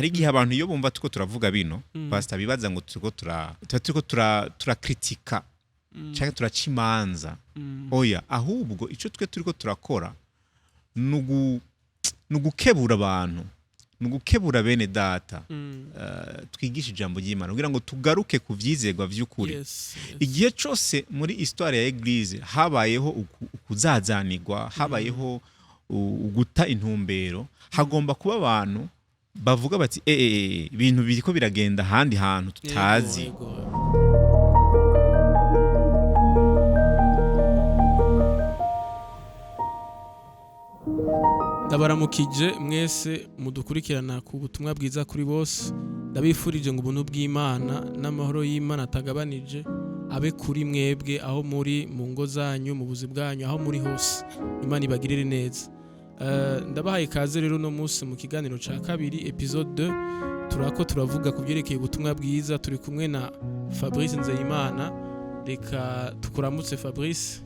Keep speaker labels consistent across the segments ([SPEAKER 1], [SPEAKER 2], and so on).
[SPEAKER 1] Hari igihe abantu iyo bumva tuko turavuga bino, pastor, bibaza ngo turiko tuba turiko turakritika canke turaca imanza. Oya, ahubwo ico twe turiko turakora ni ugukebura abantu, ni ugukebura bene data. Twigisha ijambo ry'Imana kugira ngo tugaruke ku vyizerwa vy'ukuri. Igihe cose muri histoire ya église habayeho ukuzazanirwa, habayeho uguta intumbero, hagomba kuba abantu bavuga bati: "Eh, eh, eh, ibintu biriko biragenda ahandi hantu tutazi."
[SPEAKER 2] Yego. Ndabaramukije mwese mudukurikirana ku Butumwa Bwiza kuri Bose. Ndabifurije ngo ubuntu bw'Imana n'amahoro y'Imana atagabanije abe kuri mwebwe aho muri mu ngo zanyu, mu buzi bwanyu, aho muri hose. Imana ibagirire neza. Ndabahaye ikaze rero uno munsi mu kiganiro ca kabiri, épisode 2. Turako turavuga ku byerekeye ubutumwa bwiza. Turi kumwe na Fabrice Nzeyimana. Reka tukuramutse, Fabrice.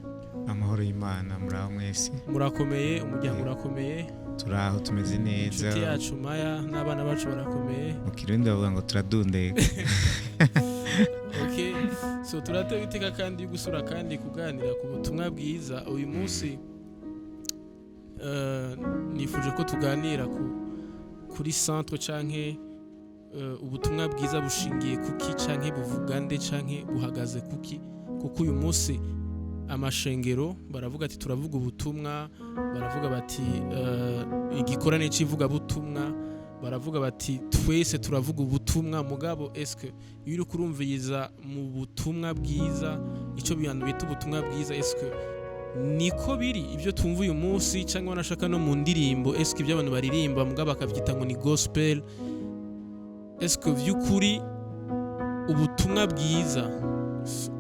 [SPEAKER 1] Amahoro y'Imana, muraho mwese.
[SPEAKER 2] Murakomeye? Umuryango urakomeye?
[SPEAKER 1] Turaho, tumeze neza.
[SPEAKER 2] Inshuti yacu Maya n'abana bacu barakomeye?
[SPEAKER 1] Mu Kirundi bavuga ngo turadundega.
[SPEAKER 2] Okay, so turatewe iteka kandi yo gusura kandi kuganira ku butumwa bwiza. Uyu munsi nifuje ko tuganira kuri centre canke ubutumwa bwiza bushingiye kuki, canke buvuga nde, canke buhagaze kuki? Kuko uyu munsi amashengero baravuga ati: "Turavuga ubutumwa." Baravuga bati: "Igikorane c'ivugabutumwa." Baravuga bati: "Twese turavuga ubutumwa." Mugabo eske iyo uri kurumviriza mu butumwa bwiza, icyo bintu bita ubutumwa bwiza, eske niko biri ibyo tumva uyu munsi, cyangwa wanashaka no mu ndirimbo, eske ibyo abantu baririmba mugabo bakabyita ngo ni gospel, eske vy'ukuri ubutumwa bwiza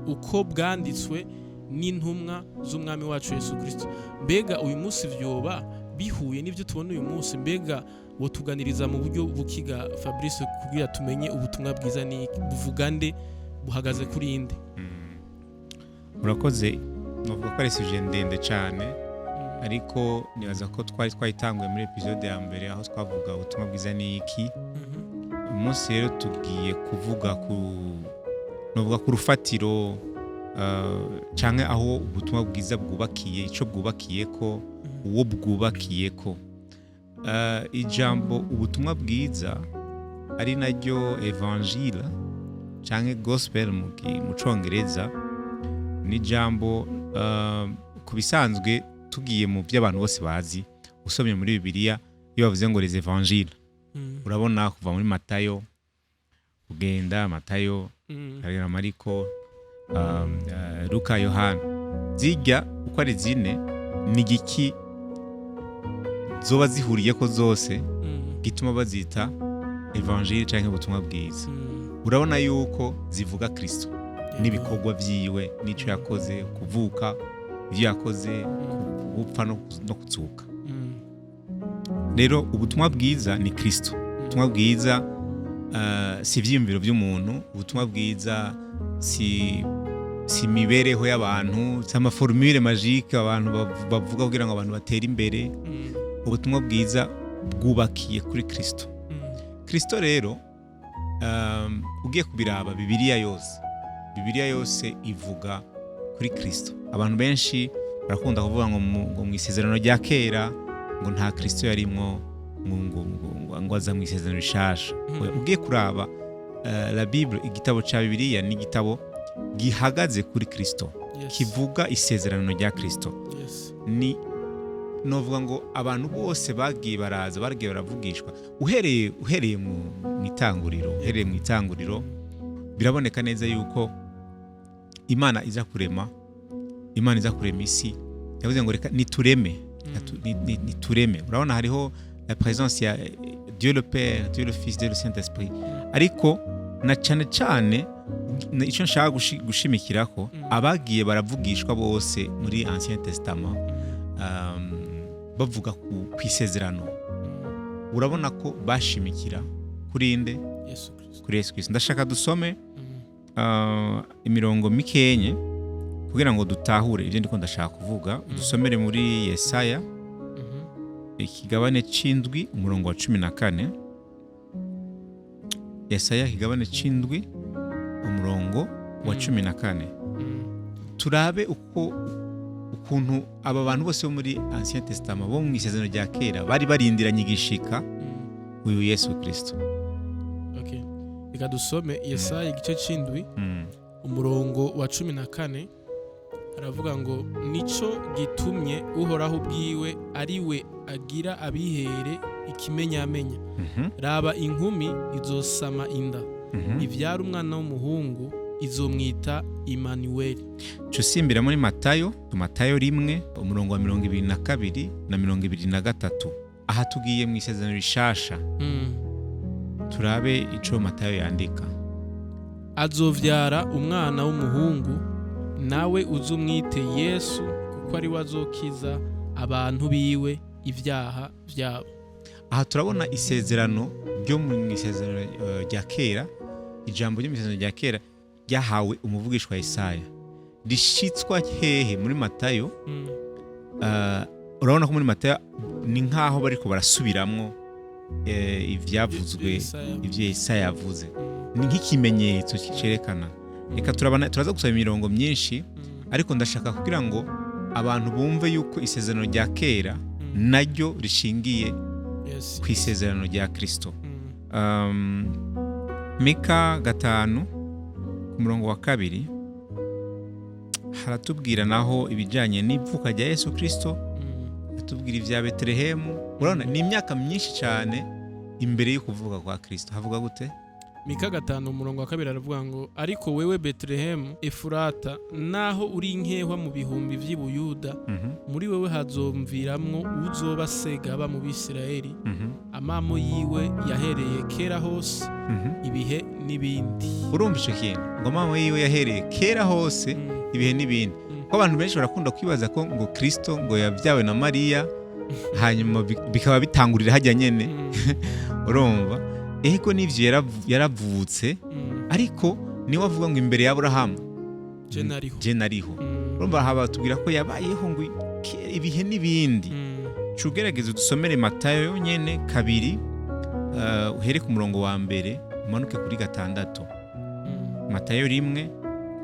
[SPEAKER 2] uko bwanditswe n'intumwa z'umwami wacu Yesu Kristo, mbega uyu munsi vyoba bihuye n'ibyo tubona uyu munsi? Mbega wotuganiriza mu buryo bukiga, Fabrice, kugira tumenye ubutumwa bwiza ni iki, buvuga nde, buhagaze kuri inde?
[SPEAKER 1] Murakoze. Novuga ko ari sujet ndende cyane, ariko nibaza ko twari twayitanguye muri épisode ya mbere, aho twavuga ubutumwa bwiza ni iki. Uyu munsi rero tugiye kuvuga ku, novuga ku rufatiro canke aho ubutumwa bwiza bwubakiye, ico bwubakiye ko, uwo bwubakiye ko. Ijambo ubutumwa bwiza, ari naryo évangile canke gospel mu Congereza, ni ijambo ku bisanzwe tugiye mu byo abantu bose bazi, usomye muri Bibiliya, iyo bavuze ngo les évangiles, urabona kuva muri Matayo, kugenda Matayo, karera Mariko, Luka, Yohana, zijya uko ari zine, ni igiki zoba zihuriyeko zose gituma bazita évangile canke ubutumwa bwiza? Urabona yuko zivuga Kristo n'ibikorwa vyiwe, n'ico yakoze, kuvuka, ivyo yakoze, gupfa no kuzuka. Rero ubutumwa bwiza ni Kristo. Ubutumwa bwiza si ivyiyumviro vy'umuntu. Ubutumwa bwiza si imibereho y'abantu, si ama formules magiques abantu bavuga kugira ngo abantu batere imbere. Ubutumwa bwiza bwubakiye kuri Kristo. Kristo rero, ugiye kubiraba, Bibiliya yose ivuga kuri Kristo. Abantu benshi barakunda kuvuga ngo mu Isezerano rya Kera ngo nta Kristo yarimwo, ngo aza mu Isezerano Rishasha. Oya, ugiye kuraba la Bible, igitabo ca Bibiliya ni igitabo gihagaze kuri Kristo, kivuga isezerano rya Kristo. Ni novuga ngo abantu bose bagiye baraza, bagiye baravugishwa, uhereye mu itanguriro, biraboneka neza yuko Imana iza kurema isi, yavuze ngo: "Reka nitureme." Nitureme. Urabona hariho la présence ya Dieu le Père, Dieu le Fils, Dieu le Saint Esprit. Ariko na cane cane icyo nshaka gushimikirako, abagiye baravugishwa bose muri Ancien Testament, bavuga ku isezerano, urabona ko bashimikira kuri inde?
[SPEAKER 2] Yesu Kristo.
[SPEAKER 1] Kuri Yesu Kristo. Ndashaka dusome imirongo mikenye kugira ngo dutahure ibyo ndiko ndashaka kuvuga. Dusomere muri Yesaya, ikigabane c'indwi, umurongo wa 14. Yesaya kigabane c'indwi, umurongo wa 14. Turabe uko ukuntu aba bantu bose bo muri Ancien Testament, bo mu Isezerano rya Kera, bari barindiranye igishika uyu Yesu Kristo.
[SPEAKER 2] Okay. Reka dusome Yesaya igice c'indwi, umurongo wa 14. Aravuga ngo: "Nico gitumye Uhoraho ubwiwe ari we agira abihere ikimenyamenya. Raba, inkumi izosama inda, ivyara umwana w'umuhungu, izomwita Imanuweli."
[SPEAKER 1] Cusimbira muri Matayo, Matayo 1, umurongo wa 22 na 23. Aha tugiye mu Isezerano Rishasha. Turabe ico Matayo yandika.
[SPEAKER 2] "Azovyara umwana w'umuhungu, nawe uzumwite Yesu, kuko ari we azokiza abantu biwe ibyaha byabo."
[SPEAKER 1] Aha turabona isezerano ryo mu Isezerano rya Kera, ijambo ryo mu Isezerano rya Kera ryahawe umuvugishwa Yesaya rishitswa hehe? Muri Matayo. Urabona ko muri Matayo ni nk'aho bariko barasubiramwo ivyavuzwe, ivyo Yesaya yavuze. Ni nk'ikimenyetso cerekana. Reka turabana, turaza gusaba imirongo myinshi, ariko ndashaka kugira ngo abantu bumve yuko Isezerano rya Kera naryo rishingiye ku isezerano rya Kristo. Mika 5 ku murongo wa 2 haratubwira naho ibijyanye n'ivuka rya Yesu Kristo, hatubwira ibya Betelehemu. Urabona ni imyaka myinshi cyane imbere yo kuvuka kwa Kristo. Havuga gute?
[SPEAKER 2] Mika 5 umurongo wa 2 aravuga ngo: "Ariko wewe Betelehemu Efurata, naho uri nkehwa mu bihumbi vy'i Buyuda, muri wewe hazomviramwo uzoba segaba mu Bisirayeli, amamo yiwe yahereye kera hose, ibihe n'ibindi."
[SPEAKER 1] Urumva icyo kintu ngo mama yiwe yahereye kera hose, ibihe n'ibindi. Ko abantu benshi barakunda kwibaza ko ngo Kristo ngo yabyawe na Mariya, hanyuma bikaba bitangurira hajya nyene. Urumva ego n'ivyo, yaravutse, ariko niwe avuga ngo imbere ya Aburahamu
[SPEAKER 2] je nariho.
[SPEAKER 1] Je nariho. Urumva aha batubwira ko yabayeho ngo kera, ibihe n'ibindi. Cugerageze udusomere Matayo nyene 2, uhere ku murongo wa mbere umanuke kuri 6. Matayo 1,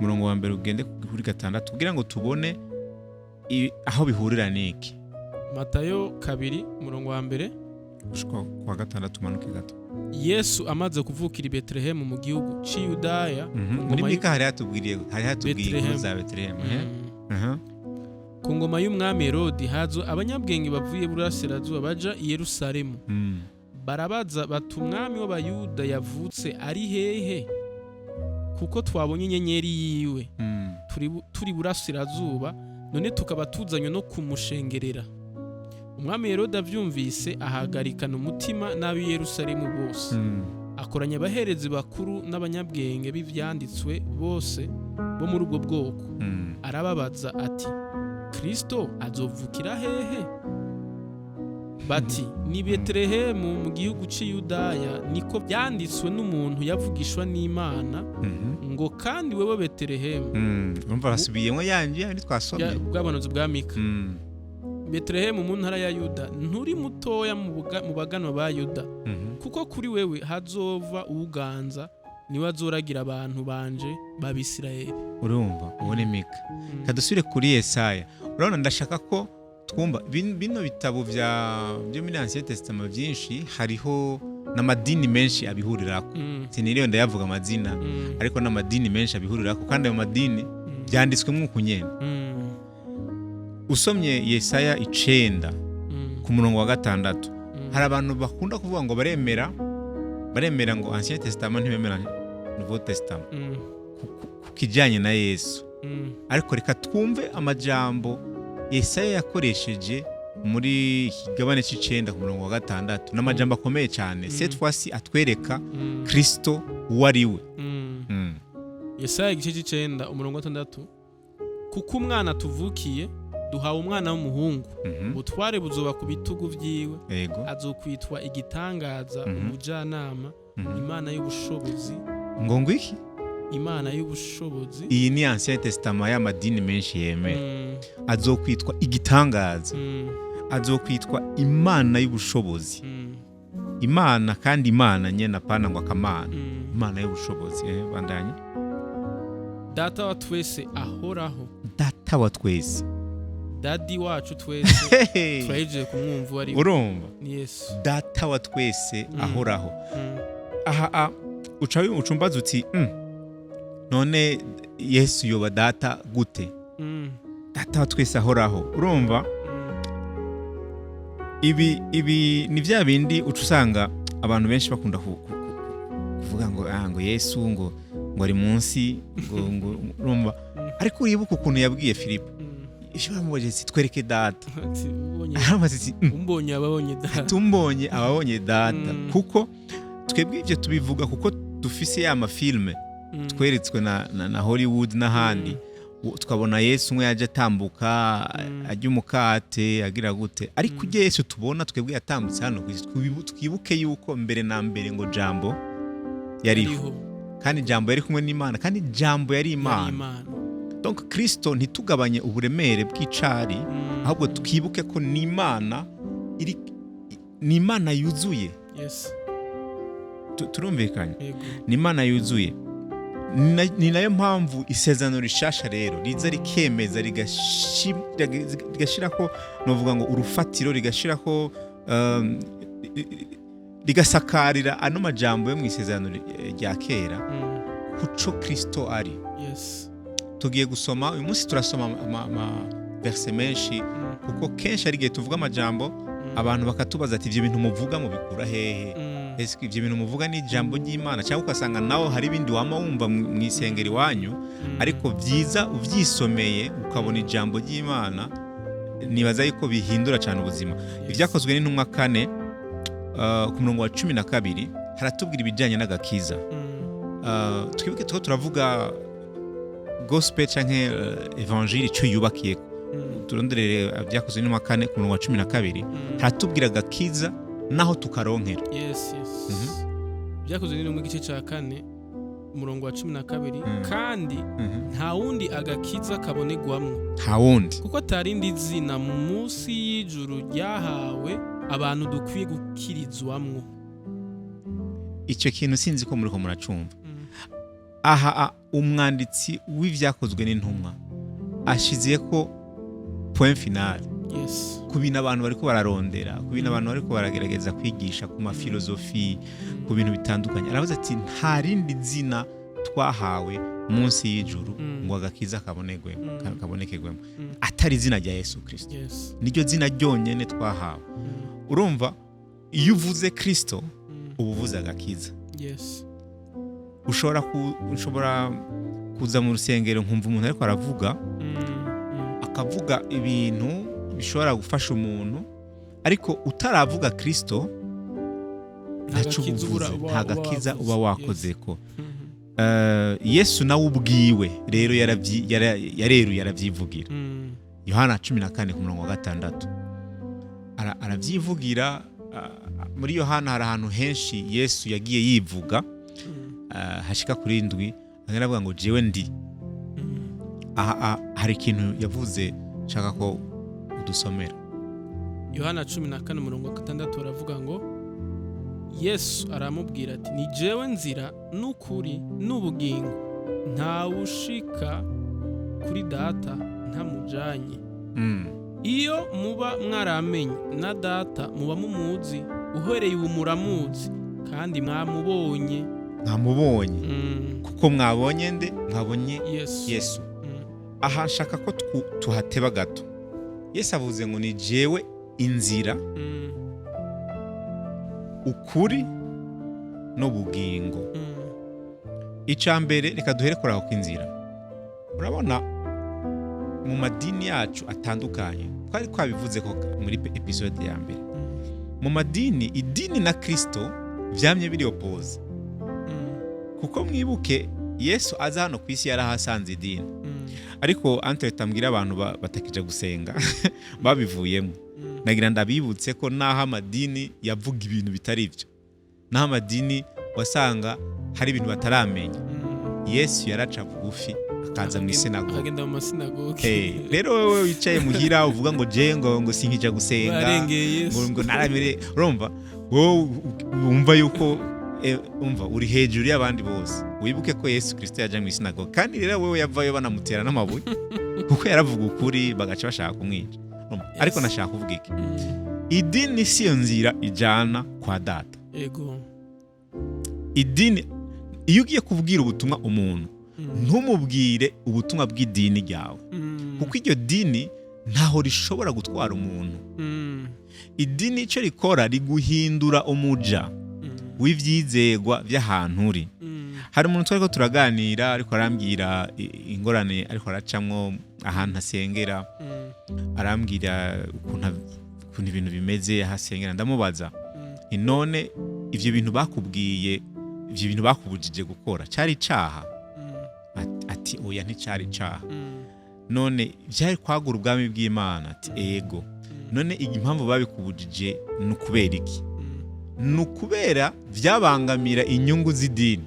[SPEAKER 1] umurongo wa mbere ugende kuri 6, kugira ngo tubone aho bihurira n'iki.
[SPEAKER 2] Matayo 2 umurongo wa mbere
[SPEAKER 1] gushika kwa 6, umanuke gato.
[SPEAKER 2] Yesu amaze kuvukira i Betelehemu mu gihugu c'i Yudaya, ku
[SPEAKER 1] Muri
[SPEAKER 2] ngoma
[SPEAKER 1] Mika hari hatubwiye inkuru
[SPEAKER 2] Betelehemu.
[SPEAKER 1] za Betelehemu, eh?
[SPEAKER 2] Ku ngoma y'umwami Herodi hazo abanyabwenge bavuye burasirazuba baja i Yerusalemu. Barabaza bati: "Umwami w'Abayuda yavutse ari hehe? Kuko twabonye inyenyeri yiwe turi burasirazuba, none tukaba tuzanywe no kumushengerera." Umwami Herodi avyumvise ahagarikana umutima n'ab'i Yerusalemu bose. Akoranya abaherezi bakuru n'abanyabwenge b'ivyanditswe bose bo muri ubwo bwoko. Arababaza ati: "Kristo azovukira hehe?" Bati: "Ni Betelehemu mu gihugu c'i Yudaya, niko byanditswe n'umuntu yavugishwa n'Imana ngo: 'Kandi wewe Betelehemu.'"
[SPEAKER 1] Urumva basubiyemo yanje yandi twasomye.
[SPEAKER 2] Bw'abahanuzi bwa Mika. "Betelehemu mu ntara ya Yuda, nturi mutoya mu baganwa ba Yuda, kuko kuri wewe hazova uwuganza, niwe azoragira abantu banje b'Abisirayeli."
[SPEAKER 1] Urumva uwo ni Mika. Kadusubire kuri Yesaya. Urabona ndashaka ko twumva bino bitabo byo muri Ancien Testament byinshi, hariho n'amadini menshi abihurirako. Siniriwe ndayavuga amazina, ariko n'amadini menshi abihurirako, kandi ayo madini byanditswemo uku nyene. Usomye Yesaya 9 ku murongo wa 6, hari abantu bakunda kuvuga ngo baremera ngo Ancien Testament, ntibemera Nouveau Testament ku kijyanye na Yesu. Ariko reka twumve amajambo Yesaya yakoresheje muri ikigabane c'icenda ku murongo wa 6. N'amajambo akomeye cyane. Cette fois-ci atwereka Kristo uwo ari we.
[SPEAKER 2] Yesaya igice c'icenda umurongo wa 6: "Kuko umwana tuvukiye, duhawe umwana w'umuhungu, ubutware buzoba ku bitugu vyiwe, azokwitwa Igitangaza, Umujyanama, Imana y'Ubushobozi."
[SPEAKER 1] Ngo iki?
[SPEAKER 2] Imana y'Ubushobozi.
[SPEAKER 1] Iyi ni Ancien Testament y'amadini menshi yemera. Azokwitwa Igitangaza, azokwitwa Imana y'Ubushobozi. Imana kandi Imana nyene, apana ngo akamana. Imana y'ubushobozi. Bandanya.
[SPEAKER 2] Data wa twese ahoraho.
[SPEAKER 1] Data wa twese.
[SPEAKER 2] Daddy wacu twese turahejeje kumwumva uwo ari we.
[SPEAKER 1] Urumva?
[SPEAKER 2] Ni Yesu.
[SPEAKER 1] Data wa twese ahoraho. Aha uca ucumbaza uti: None Yesu yoba data gute?" Data wa twese ahoraho, urumva? Ibi ni bya bindi uca usanga abantu benshi bakunda kuvuga ngo ngo Yesu ngo ari munsi, ngo urumva. Ariko uribuka ukuntu yabwiye Filipo? Icyo bamubajije ati: "Twereke data."
[SPEAKER 2] Ati,
[SPEAKER 1] Aramubaza ati:
[SPEAKER 2] "Umbonye ababonye data."
[SPEAKER 1] "Tumbonye ababonye data." Kuko twebwe ibyo tubivuga kuko dufise ya mafilme tweretswe na Hollywood n'ahandi. Tukabona Yesu umwe yaje atambuka, ajya umukate, agira gute. Ariko ujye Yesu tubona twebwe yatambutse hano ku isi, twibuke yuko mbere na mbere ngo Jambo yariho,
[SPEAKER 2] Yariho.
[SPEAKER 1] kandi Jambo yari kumwe n'Imana, kandi Jambo yari
[SPEAKER 2] Yari
[SPEAKER 1] Imana.
[SPEAKER 2] Imana.
[SPEAKER 1] Donc Kristo, ntitugabanye uburemere bw'icari, ahubwo twibuke ko ni Imana iri, ni Imana yuzuye. Turumvikanye?
[SPEAKER 2] Yego.
[SPEAKER 1] Ni Imana yuzuye. Ni nayo mpamvu isezerano rishasha rero riza rikemeza, rigashirako, novuga ngo urufatiro, rigashirako rigasakarira ano majambo yo mu isezerano rya kera kuco Kristo ari. Tugiye gusoma uyu munsi, turasoma ama verse menshi, kuko kenshi hari igihe tuvuga amajambo, abantu bakatubaza ati: "Ibyo bintu muvuga mubikura hehe? Ese ibyo bintu muvuga ni ijambo ry'Imana?" Cyangwa ugasanga nawe hari ibindi wama wumva mu isengero iwanyu. Ariko byiza ubyisomeye ukabona ijambo ry'Imana, nibaza yuko bihindura cyane ubuzima. Ibyakozwe n'Intumwa 4, ku murongo wa 12, haratubwira ibijyanye n'agakiza. Twibuke tuko turavuga gospel canke évangile, icyo yubakiye. Turonderere Ibyakozwe n'Intumwa 4 ku murongo wa 12. Haratubwira agakiza naho tukaronkera.
[SPEAKER 2] Yes. Byakozwe n'Intumwa igice cya 4, umurongo wa 12: "Kandi nta wundi agakiza kabonegwamwo,
[SPEAKER 1] Nta wundi.
[SPEAKER 2] kuko atarindi zina munsi y'ijuru ryahawe abantu dukwiye gukirizwamwo."
[SPEAKER 1] Icyo kintu sinzi ko muriko muracumva. Aha umwanditsi w'Ibyakozwe n'Intumwa ashize ko point final ku bintu abantu bariko bararondera, ku bintu abantu bariko baragerageza kwigisha, ku mafilozofi, ku bintu bitandukanye. Aravuze ati: "Nta rindi zina twahawe munsi y'ijuru ngo agakiza kabonekerwemo atari izina rya Yesu Kristo." Niryo zina ryonyene twahawe. Urumva, iyo uvuze Kristo, uba uvuze agakiza. Ushobora kuza mu rusengero nkumva umuntu ariko aravuga, akavuga ibintu bishobora gufasha umuntu, ariko utaravuga Kristo ntaco uba
[SPEAKER 2] Nta gakiza
[SPEAKER 1] uvuze, nta
[SPEAKER 2] uba
[SPEAKER 1] gakiza
[SPEAKER 2] wavuze.
[SPEAKER 1] uba wakoze ko. Yesu nawe ubwiwe rero yareruye arabyivugira. Yohana 14 ku murongo wa 6 arabyivugira. Muri Yohana hari ahantu henshi Yesu yagiye yivuga, hashika kuri ndwi, agenda avuga ngo: "Jewe ndi." Aha hari ikintu yavuze nshaka ko udusomera.
[SPEAKER 2] Yohana 14 umurongo wa 6 baravuga ngo: "Yesu aramubwira ati: 'Ni jewe nzira n'ukuri n'ubugingo, ntawushika kuri Data ntamujanye.' Iyo muba mwaramenye, na Data muba mumuzi; uhereye ubu muramuzi kandi mwamubonye.'"
[SPEAKER 1] Mwamubonye. Kuko mwabonye nde? Mwabonye
[SPEAKER 2] Yesu.
[SPEAKER 1] Yesu. Aha nshaka ko tuhateba gato. Yesu avuze ngo: "Ni jewe inzira, ukuri n'ubugingo." Icya mbere, reka duhere kuri aho k'inzira. Urabona, mu madini yacu atandukanye, twari twabivuze ko muri episode ya mbere, mu madini, idini na Kristo byamye biri opposé. Kuko mwibuke, Yesu aza hano ku isi yarahasanze idini. Ariko entre tambwira abantu batakija gusenga babivuyemo, nagira ndabibutse ko naho amadini yavuga ibintu bitari byo, naho amadini wasanga hari ibintu bataramenya, Yesu yaraca bugufi akaza mu isinagogi.
[SPEAKER 2] Akagenda mu masinagogi.
[SPEAKER 1] Rero wowe wicaye muhira uvuga ngo je ngo sinkija gusenga,
[SPEAKER 2] Barengeye Yesu.
[SPEAKER 1] ngo naramire, urumva wowe wumva yuko Umva, uri hejuru y'abandi bose. Wibuke ko Yesu Kirisito yaja mu isinagoga, kandi rero wewe yavayo banamutera n'amabuye kuko yaravuga ukuri, bagaca bashaka kumwica. Urumva? Ariko nashaka kuvuga iki? Idini si yo nzira ijana kwa Data. Idini, iyo ugiye kubwira ubutumwa umuntu, ntumubwire ubutumwa bw'idini ryawe, kuko iryo dini ntaho rishobora gutwara umuntu. Idini icyo rikora, riguhindura umuja w'ibyizegwa by'ahantu uri. Hari umuntu twari ko turaganira, ariko arambwira ingorane ariko aracamwo ahantu asengera. Arambwira ukuntu ibintu bimeze aho asengera. Ndamubaza nti: "None ivyo bintu bakubwiye, ivyo bintu bakubujije gukora, cyari icaha?" Ati: "Oya, nticari icaha." "None byari kwagura ubwami bw'Imana?" Ati: "Ego." "None impamvu babikubujije ni ukubera iki?" Ni ukubera byabangamira inyungu z'idini.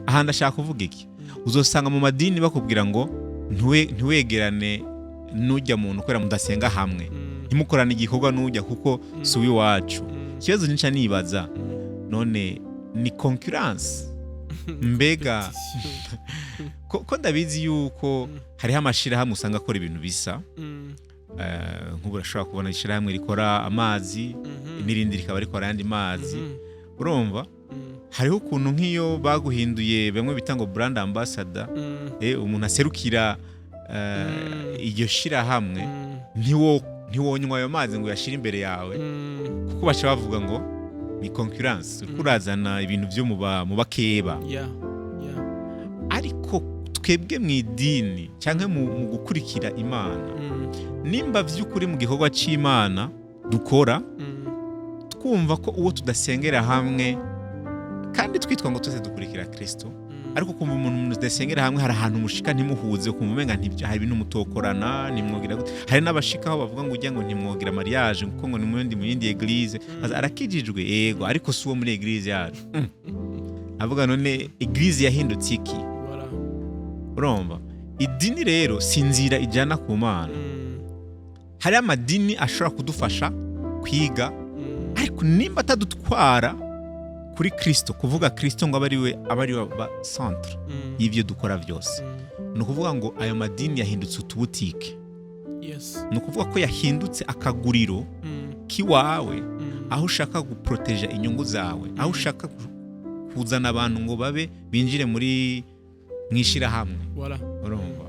[SPEAKER 1] Aha ndashaka kuvuga iki? Uzosanga mu madini bakubwira ngo ntiwegerane n'ujya muntu kubera mudasenga hamwe, ntimukorane igikorwa n'ujya kuko si uw'iwacu. Ikibazo nica nibaza, none ni concurrence mbega? Ko ndabizi yuko hariho amashirahamwe usanga akora ibintu bisa. Nk'ubu urashobora kubona ishirahamwe rikora amazi, n'irindi rikaba rikora ayandi mazi. Urumva, hariho ukuntu nk'iyo baguhinduye bamwe bita ngo brand ambassador, umuntu aserukira iryo shirahamwe, ntiwonywa ayo mazi ngo uyashire imbere yawe, kuko baca bavuga ngo ni concurrence, uriko urazana ibintu byo mu bakeba. Ariko twebwe mu idini cyangwa mu gukurikira Imana, nimba by'ukuri mu gikorwa cy'Imana dukora, twumva ko uwo tudasengera hamwe, kandi twitwa ngo twese dukurikira Kristo, ariko ukumva umuntu mudasengera hamwe, hari ahantu mushika ntimuhuze, ukumva umenga ntibyo, hari ibintu mutokorana, ntimwogira gute. Hari n'abashikaho bavuga ngo ujya ngo ntimwogira mariage kuko ngo ni mu yindi église. Aza arakijijwe, yego, ariko si uwo muri église yacu. Avuga: "None église yahindutse iki?"
[SPEAKER 2] Voilà.
[SPEAKER 1] Urumva, idini rero si inzira ijyana ku Mana. Hari amadini ashobora kudufasha kwiga, ariko nimba atadutwara kuri Kristo, kuvuga Kristo ngo abe ari we aba centre y'ibyo dukora byose, ni ukuvuga ngo ayo madini yahindutse utubutike. Ni ukuvuga ko yahindutse akaguriro k'iwawe, aho ushaka guproteja inyungu zawe, aho ushaka kuzana abantu ngo babe binjire muri mu ishyirahamwe.
[SPEAKER 2] Voilà.
[SPEAKER 1] Urumva,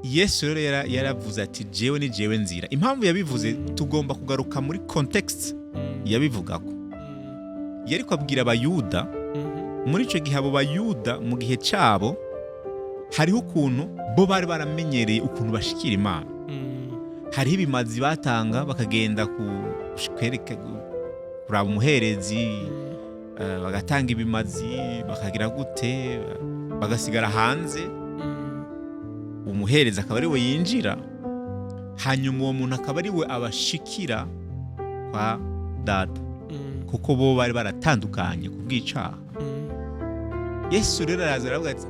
[SPEAKER 1] Yesu rero yaravuze ati: "Jewe ni jewe nzira." Impamvu yabivuze, tugomba kugaruka muri context yabivugako. Yari kubabwira Abayuda. Muri icyo gihe, abo Bayuda mu gihe cyabo, hariho ukuntu bo bari baramenyereye ukuntu bashikira Imana. Hariho ibimazi batanga, bakagenda kwereka, kuraba umuherezi, bagatanga ibimazi, bakagira gute, bagasigara hanze, umuherezi akaba ari we yinjira, hanyuma uwo muntu akaba ari we abashikira kwa Data, kuko bo bari baratandukanye ku bw'icaha. Yesu rero araza aravuga ati: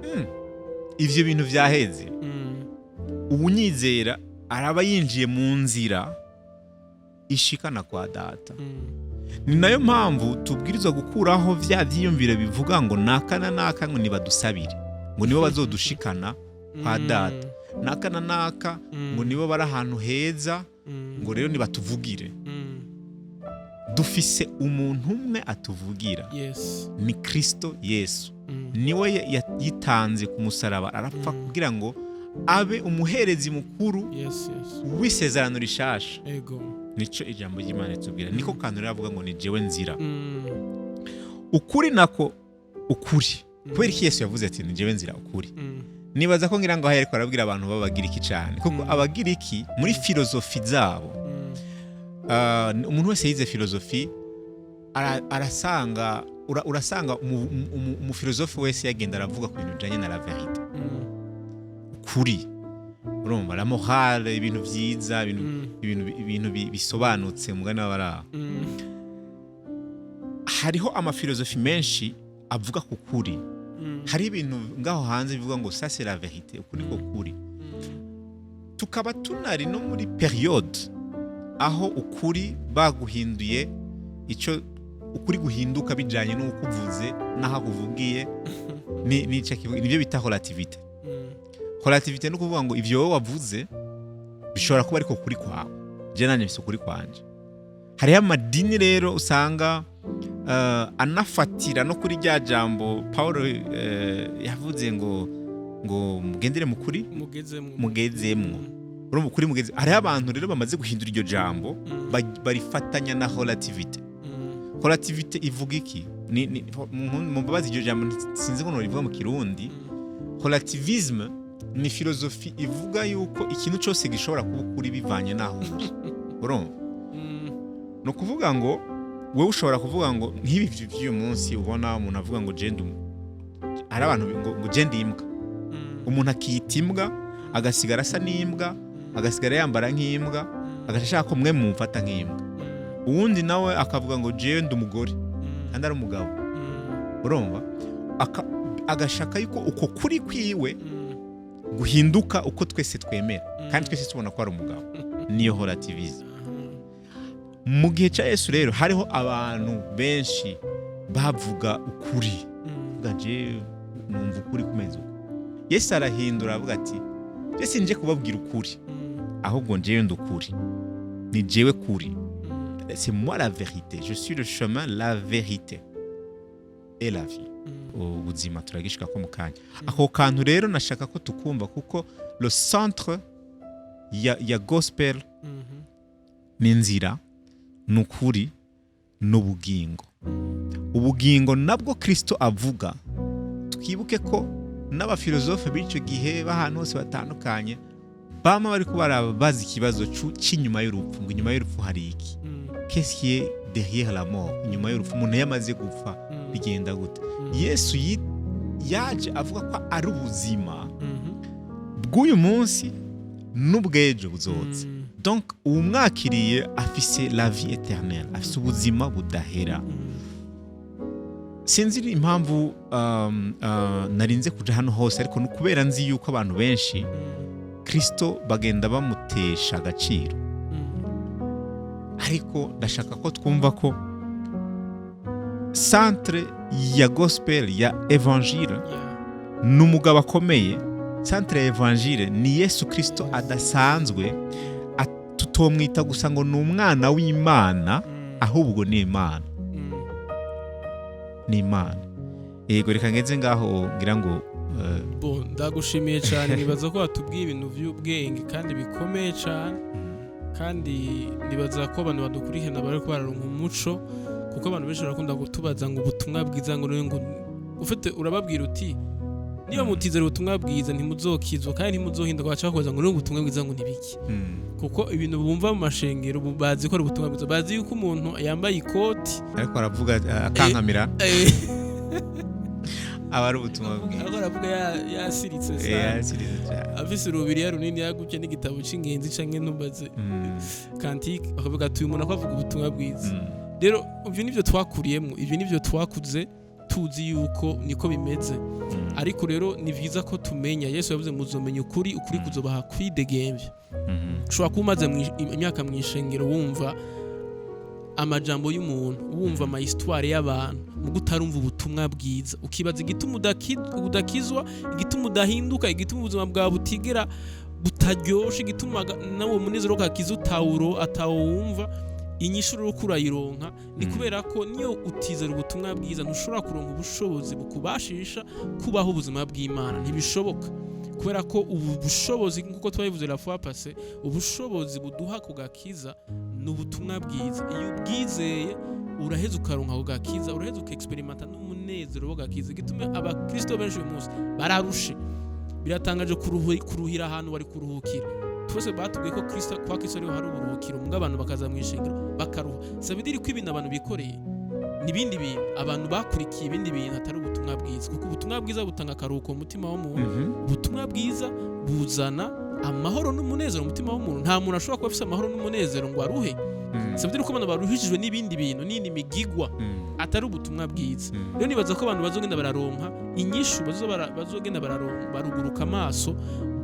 [SPEAKER 1] Ivyo bintu vyaheze. Uwunyizera araba yinjiye mu nzira ishikana kwa Data." Ni nayo mpamvu tubwirizwa gukuraho vya vyiyumviro bivuga ngo naka na naka ngo nibadusabire, ngo nibo bazodushikana kwa Data, naka na naka ngo nibo bari ahantu heza, ngo rero nibatuvugire. Dufise umuntu umwe atuvugira, ni Kristo Yesu. Niwe yitanze ku musaraba, arapfa kugira ngo abe umuherezi mukuru w'isezerano rishasha. Nico ijambo ry'Imana ritubwira. Niko kantu rero avuga ngo: "Ni jewe nzira, ukuri." Nako ukuri, kubera iki Yesu yavuze ati: "Ni jewe nzira, ukuri"? Nibaza ko ngira ngo aho ariko arabwira abantu b'Abagiriki cyane, kuko Abagiriki muri filozofi zabo, umuntu wese yize filozofi arasanga urasanga umufilozofi wese yagenda aravuga ku bintu bijanye na la vérité, ukuri, urumva, la morale, ibintu vyiza, ibintu ibintu bisobanutse umugani w'abaraho. Hariho amafilozofi menshi avuga ku kuri. Hari ibintu ngaho hanze bivuga ngo ça c'est la vérité, ukuri ko kuri. Tukaba tunari no muri période aho ukuri baguhinduye. Ico ukuri guhinduka bijanye n'uko uvuze n'aho akuvugiye ni nico kivuga, nivyo bita relativité. Relativité ni ukuvuga ngo ivyo wowe wavuze bishobora kuba ariko kuri kwawe, je nanje mfise ukuri kwanje. Hariho amadini rero usanga anafatira no kuri rya jambo Paul yavuze ngo mugendere mu kuri
[SPEAKER 2] mugezemwo.
[SPEAKER 1] Mugezemwo. Urumva, ukuri mugeze. Hariho abantu rero bamaze guhindura iryo jambo, barifatanya na relativité. Relativité ivuga iki? Ni mu mbabazi, iryo jambo sinzi ngo norivuga mu Kirundi. Relativisme ni philosophie ivuga yuko ikintu cyose gishobora kuba ukuri bivanye n'aho uri. Urumva, ni ukuvuga ngo wowe ushobora kuvuga ngo nk'ibi by'uyu munsi ubona umuntu avuga ngo je hari abantu ngo je ndi imbwa. Umuntu akiyita imbwa, agasigara asa n'imbwa, agasigara yambara nk'imbwa, agaca ashaka ko mwe mumufata nk'imbwa. Uwundi nawe akavuga ngo jewe ndi umugore kandi ari umugabo. Urumva, agashaka yuko uko kuri kwiwe guhinduka uko twese twemera, kandi twese tubona ko ari umugabo. Niyo relativisme. Mu gihe cya Yesu rero hariho abantu benshi bavuga ukuri, avuga je numva ukuri kumeze uko. Yesu arahindura, avuga ati je sinje kubabwira ukuri, ahubwo njyewe ndi ukuri, ni jewe kuri. C'est moi la vérité, je suis le chemin, la vérité et la vie. Ubuzima turagishika ko mu kanya. Ako kantu rero nashaka ko tukumva, kuko le centre ya gospel ni inzira, ni ukuri n'ubugingo. Ubugingo nabwo Kristo avuga, twibuke ko n'abafilozofe b'icyo gihe b'ahantu hose batandukanye bama bari barabaza ikibazo cy'inyuma y'urupfu, ngo inyuma y'urupfu hari iki? Qu'est-ce qui est derrière la mort? Inyuma y'urupfu, umuntu yamaze gupfa, bigenda gute? Yesu yaje avuga ko ari ubuzima bw'uyu munsi n'ubw'ejo buzoza. Donc uwumwakiriye afise la vie éternelle, afise ubuzima budahera. Sinzi impamvu narinze kuja hano hose, ariko ni ukubera nzi yuko abantu benshi Kristo bagenda bamutesha agaciro. Ariko ndashaka ko twumva ko centre ya gospel, ya évangile, ni umugabo akomeye. Centre ya évangile ni Yesu Kristo adasanzwe. Tutomwita gusa ngo ni umwana w'Imana, ahubwo ni Imana. Ni Imana. Yego, reka ngeze ngaho ngira ngo
[SPEAKER 2] Bon, ndagushimiye cyane. Nibaza ko watubwiye ibintu by'ubwenge kandi bikomeye cyane, kandi nibaza ko abantu badukurikirana bari bararonka umuco, kuko abantu benshi barakunda kutubaza ngo ubutumwa bwiza, ngo ngo ufite, urababwira uti niba mutizera ubutumwa bwiza ntimuzokizwa kandi ntimuzohinduka. Baca bakubaza ngo ubutumwa bwiza ngo nibiki? Kuko ibintu bumva mu mashengero bazi ko ari ubutumwa bwiza, bazi yuko umuntu yambaye ikoti
[SPEAKER 1] ariko aravuga akankamira, aba ari ubutumwa bwiza.
[SPEAKER 2] Ariko aravuga yasiritse sana.
[SPEAKER 1] Yasirize cyane.
[SPEAKER 2] Afise urubiriya runini yagutse n'igitabo c'ingenzi canke ntumbaze, cantique, bakavuga ati uyu muntu ako avuga ubutumwa bwiza. Rero ivyo nivyo twakuriyemwo, ivyo nivyo twakuze tuzi yuko niko bimeze. Ariko rero ni vyiza ko tumenya Yesu yavuze muzomenya ukuri, ukuri kuzobaha kwidegemvya. Ushobora kuba umaze imyaka mu ishengero wumva amajambo y'umuntu, wumva ama histoire y'abantu, mugo utarumva ubutumwa bwiza, ukibaza igituma udakizwa, igituma udahinduka, igituma ubuzima bwawe butigera butaryoshe, igituma nawe munezero w'agakiza utawuro atawumva. Inyishu rero uko urayironka ni kubera ko niyo utizera ubutumwa bwiza ntushobora kuronka ubushobozi bukubashisha kubaho ubuzima bw'Imana. Ntibishoboka, kubera ko ubu bushobozi, nk'uko twabivuze la fois passée, ubushobozi buduha ku gakiza ni ubutumwa bwiza. Iyo ubwizeye uraheza ukaronka ako gakiza, uraheza ukexperimenta n'umunezero w'agakiza. Igituma abakristo benshi uyu munsi bararushe, biratangaje kuruhira ahantu bari kuruhukira. Twese batubwiye ko Kristo, kwa Kristo ariho hari uburuhukiro, mbwa abantu bakaza mu ishengero bakaruha. Ça veut dire ko ibintu abantu bikoreye n'ibindi bintu, abantu bakurikiye ibindi bintu atari ubutumwa bwiza, kuko ubutumwa bwiza butanga akaruhuko mu mutima w'umuntu. Ubutumwa bwiza buzana amahoro n'umunezero mu mutima w'umuntu. Nta muntu ashobora kuba afise amahoro n'umunezero ngo aruhe. Ça veut dire ko abantu baruhishijwe n'ibindi bintu, n'indi migigwa atari ubutumwa bwiza. Rero nibaza ko abantu bazogenda bararonka inyishu, bazogenda bararonka, baruguruka amaso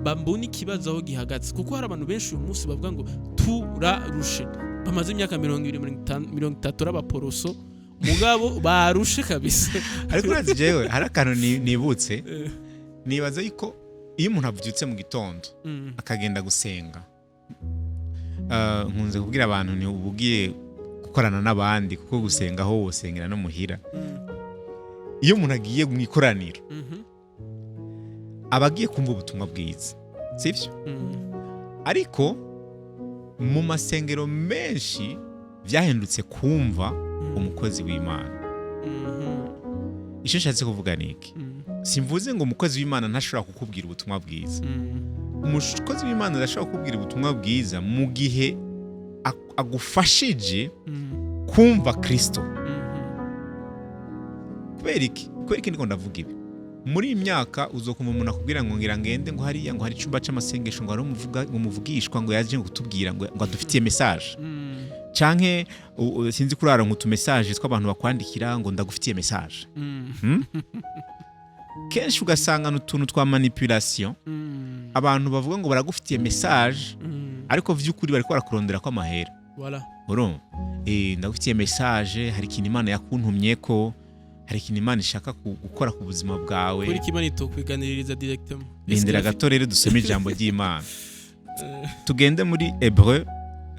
[SPEAKER 2] bambona ikibazo aho gihagaze, kuko hari abantu benshi uyu munsi bavuga ngo turarushe. Bamaze imyaka 20, 50, 30 ari abaporoso, mugabo barushe kabisa.
[SPEAKER 1] Ariko urazi, jewe hari akantu nibutse. Nibaza yuko iyo umuntu avyutse mu gitondo akagenda gusenga, nkunze kubwira abantu ni uba ugiye gukorana n'abandi, kuko gusenga aho wosengera no muhira. Iyo umuntu agiye mu ikoraniro, aba agiye kumva ubutumwa bwiza, sivyo? Ariko mu masengero menshi vyahindutse kumva umukozi w'Imana. Icyo nshatse kuvuga ni iki? Simvuze ngo umukozi w'Imana ntashobora kukubwira ubutumwa bwiza. Umukozi w'Imana arashobora kukubwira ubutumwa bwiza mu gihe agufashije kumva Kristo. Kubera iki ndiko ndavuga ibi? Muri iyi myaka uzokumva umuntu akubwira ngo ngira ngende, ngo hariya ngo hari icyumba c'amasengesho, ngo hari ngo umuvugishwa ngo yaje kutubwira ngo adufitiye message, canke sinzi kurara ngo utumessage tw'abantu bakwandikira ngo ndagufitiye message. Kenshi ugasanga n'utuntu twa manipulation, abantu bavuga ngo baragufitiye message, ariko vy'ukuri bariko barakurondera ko amahera.
[SPEAKER 2] Voilà.
[SPEAKER 1] Urumva, ndagufitiye message, hari ikintu Imana yakuntumye ko hari ikintu Imana ishaka gukora ku buzima bwawe.
[SPEAKER 2] Kuri kimwe nitokwiganiririza directement.
[SPEAKER 1] Rindira gato rero, dusome ijambo ry'Imana. Tugende muri Hébreu,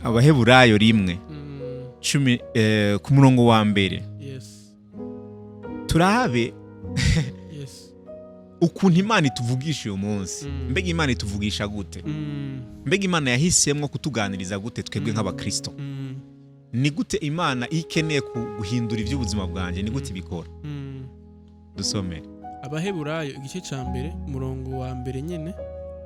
[SPEAKER 1] Abaheburayo 1 10, ku murongo wa mbere. Turabe ukuntu Imana ituvugisha uyu munsi. Mbega Imana ituvugisha gute? Mbega Imana yahisemwo kutuganiriza gute twebwe nk'abakristo? Ni gute Imana iyo ikeneye guhindura iby'ubuzima bwanjye, ni gute ibikora? Dusome.
[SPEAKER 2] Abaheburayo igice ca mbere, umurongo wa mbere nyene.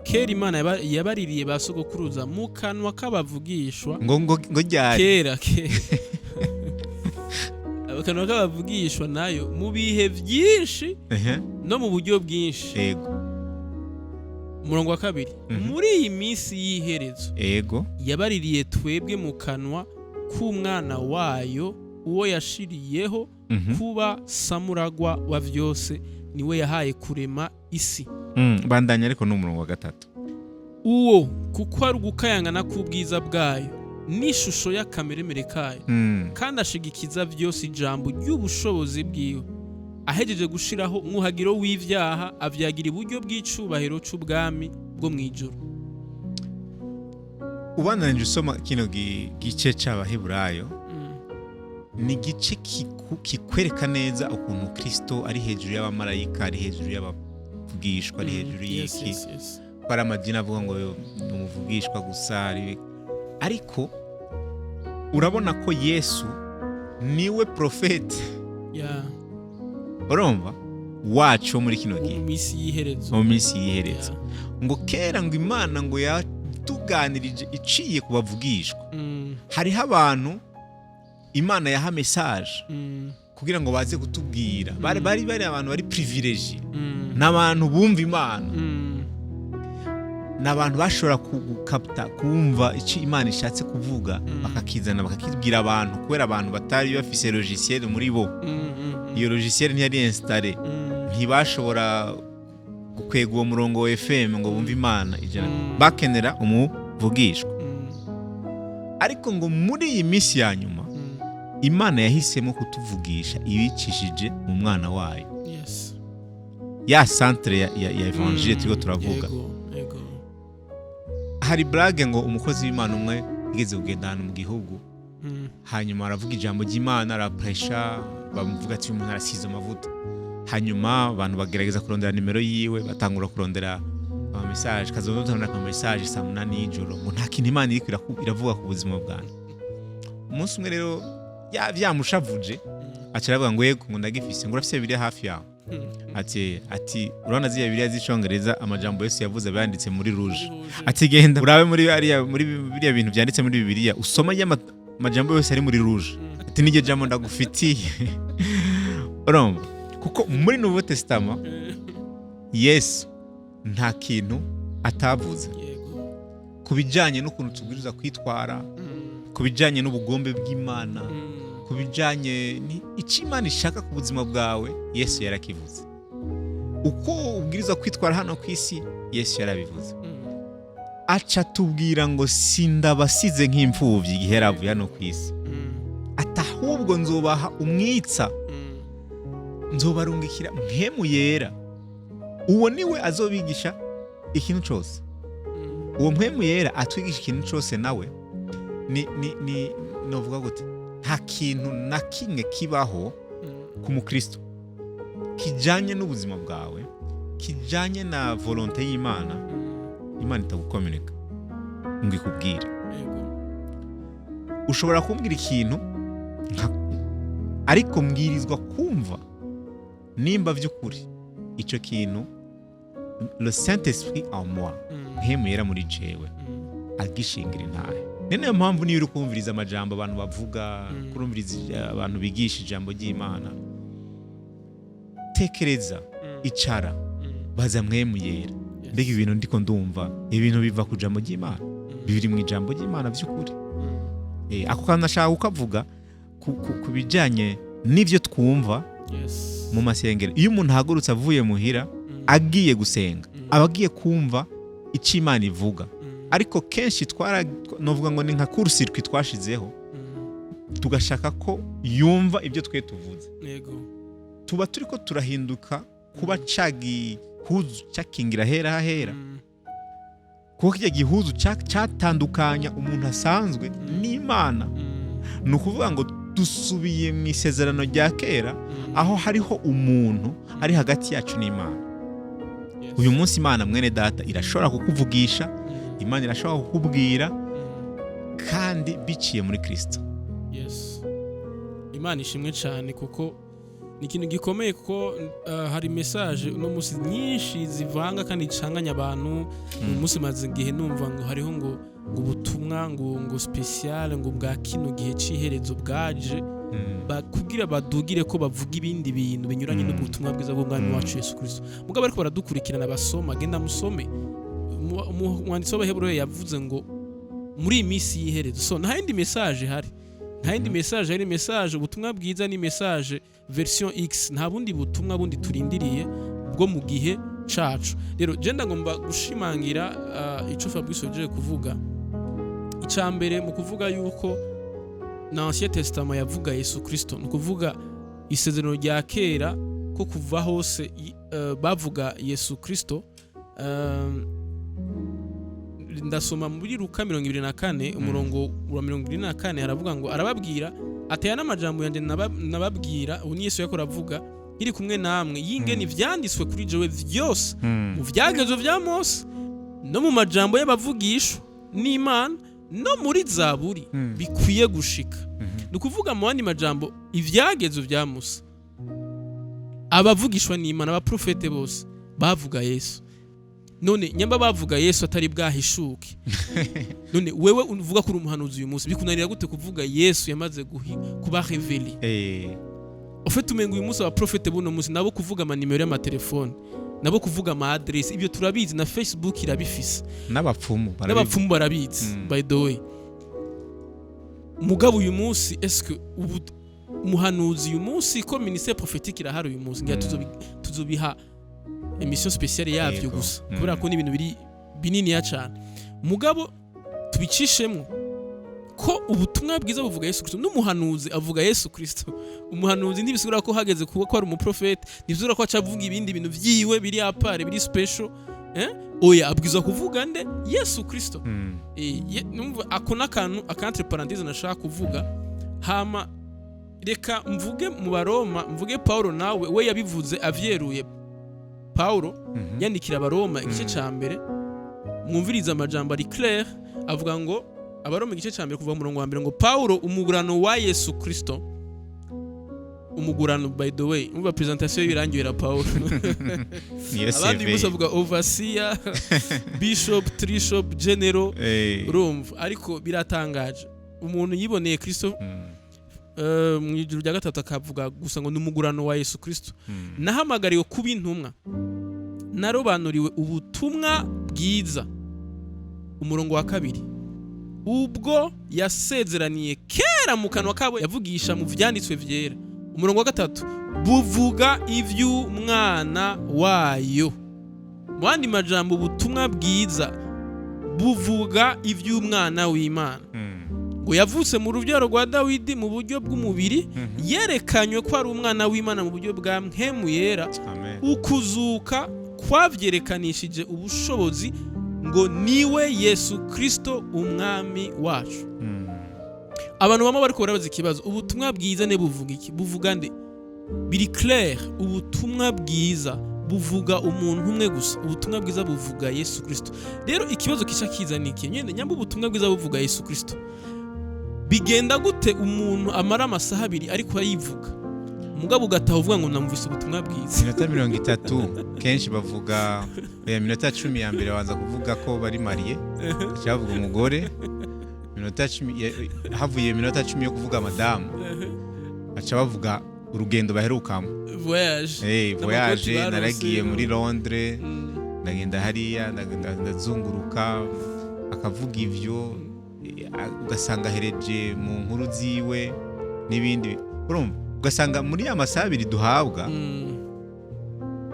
[SPEAKER 2] Kera Imana yabaririye ba sogokuruza mu kanwa k'abavugishwa.
[SPEAKER 1] Ngo ryari?
[SPEAKER 2] Kera kera, akanwa k'abavugishwa nayo mu bihe byinshi no mu buryo bwinshi. Umurongo wa kabiri. Muri iyi minsi y'iherezo yabaririye twebwe mu kanwa k'umwana wayo, uwo yashiriyeho kuba samuragwa wa vyose, niwe yahaye kurema isi.
[SPEAKER 1] Bandanya ariko n'umurongo wa gatatu.
[SPEAKER 2] Uwo kuko ari ugukayangana k'ubwiza bwayo n'ishusho y'akameremere kayo, kandi ashigikiza vyose ijambo ry'ubushobozi bwiwe, ahejeje gushiraho umwuhagiro w'ivyaha, avyagira iburyo bw'icubahiro c'ubwami bwo mw'ijuru.
[SPEAKER 1] Ubandanije usoma kino gice c'Abaheburayo, ni igice kikwereka neza ukuntu Kristo ari hejuru y'abamarayika, ari hejuru y'abavugishwa, ari hejuru y'iki, ko ari amadini avuga ngo ni umuvugishwa gusa, ariko urabona ko Yesu niwe prophète, urumva, wacu wo muri kino
[SPEAKER 2] wo
[SPEAKER 1] gihe,
[SPEAKER 2] mu minsi y'iherezo.
[SPEAKER 1] Mu minsi y'iherezo. Ngo kera ngo Imana ngo yatuganirije iciye ku bavugishwa. Hariho abantu Imana yaha message kugira ngo baze kutubwira. Bari abantu bari privilégiés, n'abantu bumva Imana, ni abantu bashobora gukapta, kumva icyo Imana ishatse kuvuga, bakakizana bakakibwira abantu, kubera abantu batari bafise logiciel muri bo. Iyo logiciel ntiyari installée. Ntibashobora gukwega uwo murongo wa FM ngo bumve Imana 100. Bakenera umuvugishwa. Ariko ngo muri iyi minsi ya nyuma, Imana yahisemo kutuvugisha ibicishije mu mwana wayo, ya centre ya évangile turiko turavuga.
[SPEAKER 2] Yego yego
[SPEAKER 1] Hari blague ngo umukozi w'Imana umwe yigeze kugenda ahantu mu gihugu, hanyuma aravuga ijambo ry'Imana, arapresha, bamuvuga ati uyu muntu arasize amavuta. Hanyuma abantu bagerageza kurondera nimero yiwe, batangura kurondera ama message, kazoza ama message saa 8 y'ijoro ngo nta kintu Imana iriko iravuga ku buzima bwanjye. Umunsi umwe rero vyamushavuje, aca aravuga ngo yego, ngo ndagifise, ngo urafise Bibiliya hafi yawe? Ati urabona ziriya Bibiliya z'icongereza, amajambo yose yavuze aba yanditse muri rouge. Ati genda urabe muri bariya, muri biriya bintu byanditse muri Bibiliya, usoma amajambo yose ari muri rouge. Ati niryo jambo ndagufitiye. Urumva, kuko muri Nouveau Testament Yesu nta kintu atavuze ku bijyanye n'ukuntu tubwiriza kwitwara, ku bijyanye n'ubugombe bw'Imana, ku bijyanye icyo Imana ishaka ku buzima bwawe. Yesu yarakivuze. Uko ubwiriza kwitwara hano ku isi, Yesu yarabivuze. Aca tubwira ngo sindabasize nk'imfubyi igihe yaravuye hano ku isi, ati ahubwo nzobaha umwitsa, nzobarungikira Mpwemu Yera. Uwo niwe azobigisha ikintu cyose. Uwo Mpwemu Yera atwigisha ikintu cyose, nawe ni novuga gute, nta kintu na kimwe kibaho ku mukristo kijanye n'ubuzima bwawe, kijanye na volonté y'Imana, Imana itagukominika ngo ikubwire. Ushobora kumbwira ikintu ariko mbwirizwa kumva nimba by'ukuri icyo kintu le Saint Esprit en moi, Mpwemu Yera muri jewe, agishingira intahe. Ni nayo mpamvu niyo uri kumviriza amajambo abantu bavuga, kurumviriza abantu bigisha ijambo ry'Imana, tekereza, icara, baza Mpwemu Yera: "Mbega ibintu ndiko ndumva, ibintu biva ku jambo ry'Imana, biri mu ijambo ry'Imana by'ukuri?" Ako kantu nashaka kukavuga ku bijyanye n'ibyo twumva mu masengero. Iyo umuntu ahagurutse avuye muhira agiye gusenga, aba agiye kumva icyo Imana ivuga. Ariko kenshi twara, novuga ngo ni nka court-circuit twashizeho, tugashaka ko yumva ibyo twe tuvuze. Tuba turiko turahinduka kuba ca gihuzu cyakingira hera hahera, kuko kijya gihuzu catandukanya umuntu asanzwe n'Imana. Ni ukuvuga ngo dusubiye mu isezerano rya kera, aho hariho umuntu ari hagati yacu n'Imana. Uyu munsi Imana, mwene data, irashobora kukuvugisha. Imana irashobora kukubwira, kandi biciye muri Kirisito.
[SPEAKER 2] Yes, Imana ishimwe cyane, kuko ni ikintu gikomeye, kuko hari message uno munsi nyinshi zivanga kandi zicanganya abantu. Uyu munsi maze igihe numva ngo hariho ngo ubutumwa ngo spécial, ngo bwa kino gihe c'iherezo bwaje, kugira badugire ko bavuga ibindi bintu binyuranye n'ubutumwa bwiza bw'Umwami wacu Yesu Kristo. Mugabo ariko baradukurikirana, basoma, genda musome. Umwanditsi w'Abaheburayo yavuze ngo muri iyi minsi y'iherezo, so nta yindi message ihari, nta yindi message hari. Message, ubutumwa bwiza ni message version X, nta bundi butumwa bundi turindiriye bwo mu gihe cacu. Rero je ndagomba gushimangira ico Fabrice yaje kuvuga. Icya mbere mu kuvuga yuko na Ancien Testament yavuga Yesu Kristo, ni ukuvuga isezerano rya kera ko kuva hose bavuga Yesu Kristo. Ndasoma muri Luka 24, umurongo wa 24, haravuga ngo arababwira ataya n'amajambo yanjye nababwira, ubu ni Yesu yariko aravuga, nkiri kumwe namwe, yingene ivyanditswe kuri jewe vyose mu vyagezo vya Mose no mu majambo y'abavugishwa n'Imana no muri Zaburi bikwiye gushika. Ni ukuvuga mu yandi majambo, ivyagezo vya Musa, abavugishwa n'Imana, abaprofete bose bavuga Yesu. None nyamba bavuga Yesu atari bwahishuke, none wewe uvuga ko uri umuhanuzi uyu munsi, bikunanira gute kuvuga Yesu yamaze kuba révélé? Ufite umenga uyu munsi abaprofete buno munsi nabo kuvuga amanimero y'amatelefone, nabo kuvuga ama adresse, ibyo turabizi, na Facebook irabifise.
[SPEAKER 1] N'abapfumu barabivuga.
[SPEAKER 2] N'abapfumu barabizi. By the way, mugabo uyu munsi, eske ubu umuhanuzi uyu munsi, ko ministère prophétique irahari uyu munsi, ngira tuzobiha émission spéciale yavyo gusa, kubera ko ni ibintu biri bininiya cyane. Mugabo tubicishemwo ko ubutumwa bwiza buvuga Yesu Kristo, n'umuhanuzi avuga Yesu Kristo. Umuhanuzi ntibisigura ko hageze kuba ko ari umuprofete, ntibisigura ko aca avuga ibindi bintu vyiwe biri à part, biri spécial, eh? Oya, abwirizwa kuvuga nde? Yesu Kristo. Numva ako n'akantu aka entre parenthèse nashaka kuvuga. Hama reka mvuge mu Baroma, mvuge Paulo nawe we yabivuze avyeruye. Paulo yandikira Abaroma igice ca mbere, mwumvirize amajambo ari clair. Avuga ngo, Abaroma igice ca mbere kuva mu murongo wa mbere, ngo Paulo umugurano wa Yesu Kristo. Umugurano, by the way, umva présentation y'ibirangiye Paulo.
[SPEAKER 1] Niyo
[SPEAKER 2] Abandi
[SPEAKER 1] CV.
[SPEAKER 2] gusa avuga overseer, bishop, trishop, general. Urumva, ariko biratangaje, umuntu yiboneye Kristo mu ijuru rya gatatu, akavuga gusa ngo ni umugurano wa Yesu Kristo. Nahamagariwe kuba intumwa, narobanuriwe ubutumwa bwiza. Umurongo wa kabiri: ubwo yasezeraniye kera mu kanwa kabo yavugisha mu vyanditswe vyera. Umurongo wa gatatu: buvuga ivy'umwana wayo. Mu yandi majambo, ubutumwa bwiza Buvuga iby'umwana w'Imana, ngo yavutse mu rubyaro rwa Dawidi mu buryo bw'umubiri, yerekanywe ko ari umwana w'Imana mu buryo bwa Mpwemu Yera,
[SPEAKER 1] Amen.
[SPEAKER 2] ukuzuka kwabyerekanishije ubushobozi, ngo niwe Yesu Kristo umwami wacu. Abantu bamwe bariko barabaza ikibazo: ubutumwa bwiza ne buvuga iki? Buvuga nde? Biri clair, ubutumwa bwiza buvuga umuntu umwe gusa. Ubutumwa bwiza buvuga Yesu Kristo. Rero ikibazo kica kiza ni iki nyene: nyamba ubutumwa bwiza buvuga Yesu Kristo, bigenda gute umuntu amara amasaha 2 ariko ayivuga, mugabo ugataha uvuga ngo namvise ubutumwa bwiza?
[SPEAKER 1] Iminota 30 kenshi bavuga, oya, minota 10 ya mbere babanza kuvuga ko bari mariés, baca bavuga umugore. Minota 10 havuye iminota 10 yo kuvuga madamu, baca bavuga urugendo baherukamo.
[SPEAKER 2] Voyage.
[SPEAKER 1] Hey, voyage.
[SPEAKER 2] N'amakoti.
[SPEAKER 1] Naragiye
[SPEAKER 2] Baronse.
[SPEAKER 1] muri Londres, ndagenda hariya, ndagenda ndazunguruka, akavuga ivyo, ugasanga ahereje mu nkuru ziwe n'ibindi. Urumva, ugasanga muri ya masaha 2 duhabwa,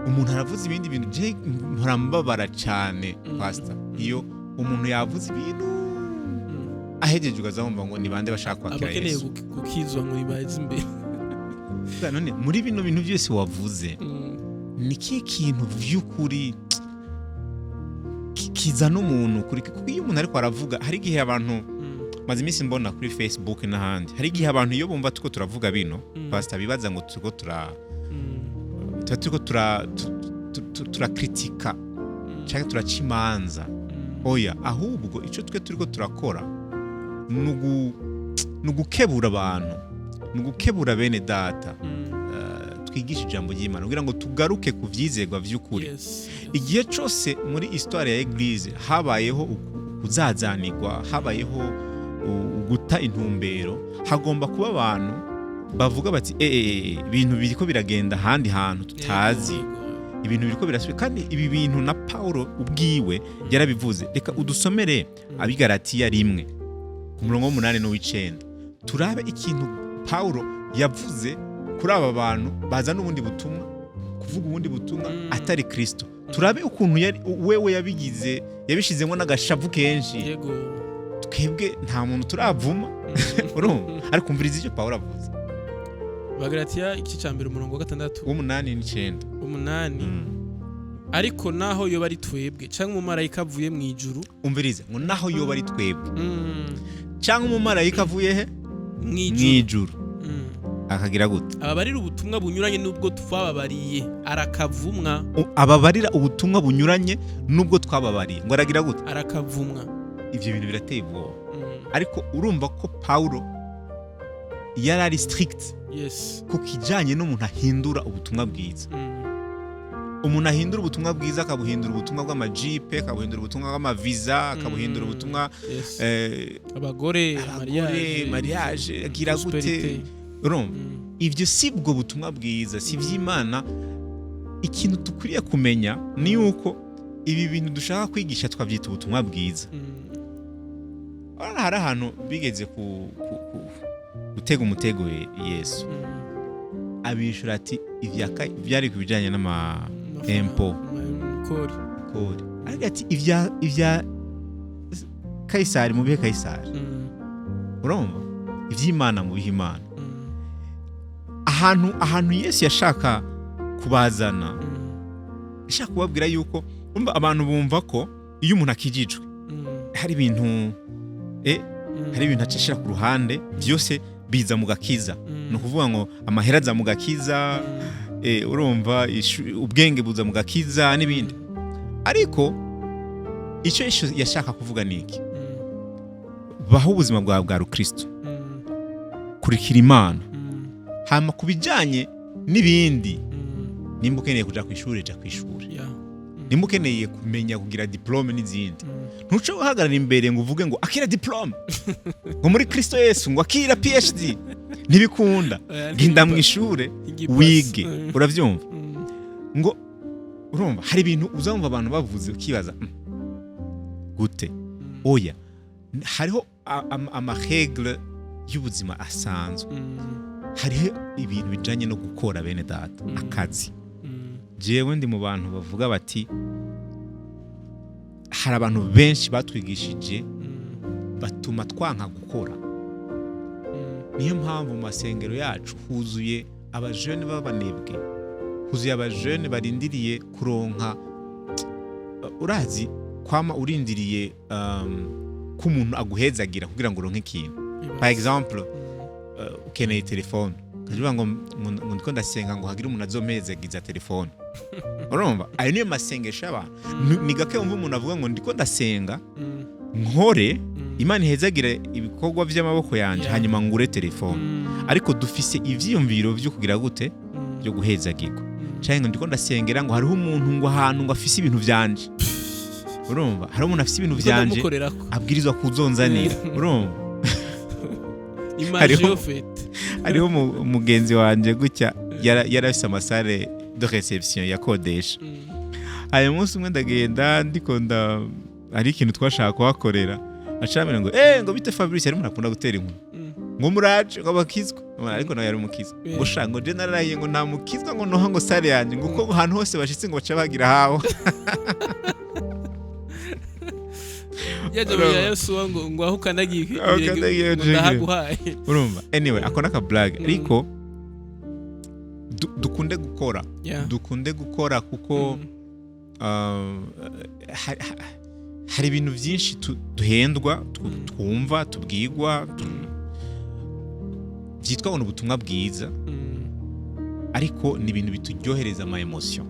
[SPEAKER 1] umuntu aravuze ibindi bintu. Je mpora mbabara cyane, pastor, iyo umuntu yavuze ibintu, ahejeje ukaza wumva ngo ni bande bashaka kwakira
[SPEAKER 2] abakeneye
[SPEAKER 1] Yesu.
[SPEAKER 2] Gukizwa ngo nibaze imbere.
[SPEAKER 1] None muri bino bintu byose wavuze, ni kihe kintu vy'ukuri kizana umuntu kuri? Kuko iyo umuntu ariko aravuga, hari igihe abantu, maze iminsi mbona kuri Facebook n'ahandi, hari igihe abantu iyo bumva tuko turavuga bino, pastor, bibaza ngo turiko tura tuba turiko turakritika cyangwa turaca imanza. Oya, ahubwo icyo twe turiko turakora ni ugukebura abantu, ni ugukebura bene data. Twigisha ijambo ry'Imana kugira ngo tugaruke ku vyizerwa vy'ukuri. Igihe cyose muri histoire ya église habayeho kuzazanirwa, habayeho guta intumbero, hagomba kuba abantu bavuga bati: "Ibintu biriko biragenda ahandi hantu tutazi, ibintu biriko birasubira." Kandi ibi bintu na Paulo ubwiwe yarabivuze. Reka udusomere Abigaratiya 1 ku murongo w'8 n'uw'icenda, turabe ikintu Paulo yavuze kuri aba bantu bazana ubundi butumwa, kuvuga ubundi butumwa atari Kristo. Turabe ukuntu yari wewe yabigize, yabishizemo n'agashavu kenshi. Twebwe nta muntu turavuma, urumva? Ariko umviriza icyo Paulo avuze.
[SPEAKER 2] Bagalatiya igice cya mbere, umurongo wa 6.
[SPEAKER 1] W'8 n'icenda.
[SPEAKER 2] 8. Ariko naho yoba ari twebwe cyangwa umumarayika avuye mu ijuru,
[SPEAKER 1] Umvirize, ngo naho yoba ari twebwe cyangwa umumarayika avuye he?
[SPEAKER 2] Mu
[SPEAKER 1] Mu
[SPEAKER 2] ijuru.
[SPEAKER 1] ijuru. Akagira gute?
[SPEAKER 2] Ababarira ubutumwa bunyuranye n'ubwo twababariye arakavumwa.
[SPEAKER 1] Ababarira ubutumwa bunyuranye n'ubwo twababariye, ngo aragira gute?
[SPEAKER 2] Arakavumwa.
[SPEAKER 1] Ivyo bintu birateye ubwoba. Ariko urumva ko Paulo yari ari strict ku kijanye n'umuntu ahindura ubutumwa bwiza. Umuntu ahindura ubutumwa bwiza, akabuhindura ubutumwa bw'amajipe, akabuhindura ubutumwa bw'amaviza, akabuhindura ubutumwa
[SPEAKER 2] abagore,
[SPEAKER 1] abagore,
[SPEAKER 2] mariage,
[SPEAKER 1] mariage, agira gute?
[SPEAKER 2] prosperité.
[SPEAKER 1] Urumva, ivyo si bwo butumwa bwiza, si ivy'Imana. Ikintu dukwiriye kumenya ni yuko ibi bintu dushaka kwigisha twabyita ubutumwa bwiza. Urabona, hari ahantu bigeze gutega umutego Yesu. Abishura ati ivyari ku bijanye n'ama impôt.
[SPEAKER 2] Kori.
[SPEAKER 1] Kori. Ariko ati ibya Kayisari mu bihe Kayisari, urumva, iby'Imana mu bihe Imana. Ahantu Yesu yashaka kubazana, yashaka kubabwira yuko, umva, abantu bumva ko iyo umuntu akijijwe hari ibintu hari ibintu acishira ku ruhande, byose biza mu gakiza. Ni ukuvuga ngo amahera aza mu gakiza, urumva, ubwenge buza mu gakiza n'ibindi. Ariko icyo Yesu yashaka kuvuga ni iki: baho ubuzima bwawe bwa rukristo, kurikira Imana. Hama ku bijyanye n'ibindi, nimba ukeneye kuja ku ishuri, ja ku ishuri. Nimba ukeneye kumenya kugira diplôme n'izindi, ntuce uhagarara imbere ngo uvuge ngo akira diplôme, ngo muri Kristo Yesu, ngo akira PhD. Ntibikunda.
[SPEAKER 2] Oya,
[SPEAKER 1] genda mu ishure,
[SPEAKER 2] ntigipasi.
[SPEAKER 1] wige. Uravyumva? Ngo urumva, hari ibintu uzumva abantu bavuze ukibaza: Gute?" Oya, hariho amarègles y'ubuzima asanzwe. Hariho ibintu bijanye no gukora, bene data, akazi. Jewe ndi mu bantu bavuga bati Hari abantu benshi batwigishije batuma twanka gukora. Niyo mpamvu mu masengero yacu huzuye abajene b'abanebwe, huzuye abajene barindiriye kuronka. Urazi kwama urindiriye ko umuntu aguhezagira kugira ngo uronke ikintu. Par exemple, ukeneye telefone, ukavuga ngo ndiko ndasenga ngo hagire umuntu azompezagiza telefone. Urumva, ayo niyo masengesho y'abantu. Ni gake wumva umuntu avuga ngo ndiko ndasenga nkore, Imana ihezagire ibikorwa by'amaboko yanje, hanyuma ngure telefone. Ariko dufise ivyiyumviro vyo kugira gute? Byo guhezagirwa, canke ngo ndiko ndasengera ngo hariho umuntu ngo ahantu ngo afise ibintu vyanje. Urumva, hariho umuntu afise ibintu
[SPEAKER 2] Ndiko
[SPEAKER 1] vyanje
[SPEAKER 2] ndamukorerako.
[SPEAKER 1] abwirizwa kuzonzanira. Urumva?
[SPEAKER 2] Image yo fete.
[SPEAKER 1] Hariho umugenzi wanje gutya yari afise ama salle de réception yakodesha. Hanyuma umunsi umwe ndagenda, ndiko nda hari ikintu twashaka kuhakorera, acamira ngo ngo bite Fabrice, yari umuntu akunda gutera inkuru, ngo muraje ngo abakizwa, ariko nawe yari umukizwa, ngo sha, ngo je narahiye ngo nta mukizwa ngo noha ngo salle yanje, ngo uko ahantu hose bashitse ngo baca bagira hawo.
[SPEAKER 2] Yaje
[SPEAKER 1] Urumva?
[SPEAKER 2] ya Yosuwa ngo aho ukandagiye
[SPEAKER 1] Aho
[SPEAKER 2] ibirenge
[SPEAKER 1] ukandagiye
[SPEAKER 2] ngo
[SPEAKER 1] ibirenge.
[SPEAKER 2] ndahaguhaye.
[SPEAKER 1] Urumva, anyway, ako n'aka blague, ariko dukunde gukora. Dukunde gukora kuko hari ibintu byinshi duhendwa, twumva tubwigwa, byitwa ngo ni ubutumwa bwiza, ariko ni ibintu bituryohereza ama émotion.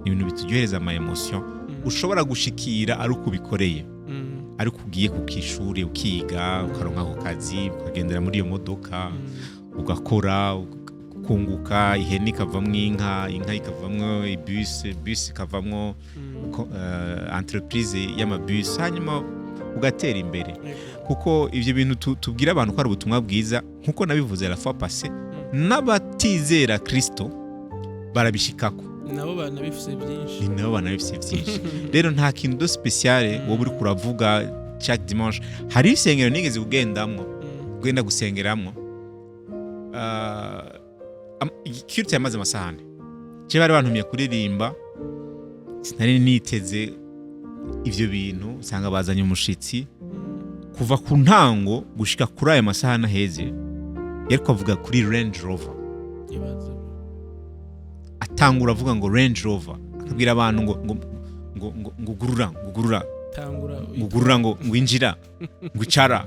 [SPEAKER 1] Ni ibintu bituryohereza ama émotion ushobora gushikira ari uko ubikoreye, ariko ugiye ku ishuri ukiga, ukaronka ako kazi, ukagendera muri iyo modoka, ugakora, ukunguka, ihene ikavamwo inka, inka ikavamwo ibisi, bisi ikavamwo entreprise y'amabisi, hanyuma ugatera imbere. Kuko ibyo bintu tubwira abantu ko ari ubutumwa bwiza, nkuko nabivuze la fois passée, n'abatizera Kristo barabishikako.
[SPEAKER 2] Nabo banabifise byinshi.
[SPEAKER 1] Ni nabo banabifise byinshi. Rero nta kintu de spécial wowe uri kuravuga chaque dimanche. Hari isengero nigeze kugendamwo, kugenda gusengeramwo, culte yamaze amasahani je bari bantumye kuririmba, sinari niteze ivyo bintu, usanga bazanye umushitsi. Kuva ku ntango gushika kuri ayo masahani aheze, yariko avuga kuri Range Rover.
[SPEAKER 2] Ibaze.
[SPEAKER 1] Atangura avuga ngo Range Rover, akabwira abantu ngo gurura, ngo gurura,
[SPEAKER 2] tangura.
[SPEAKER 1] Ngo gurura, ngo injira, ngo icara,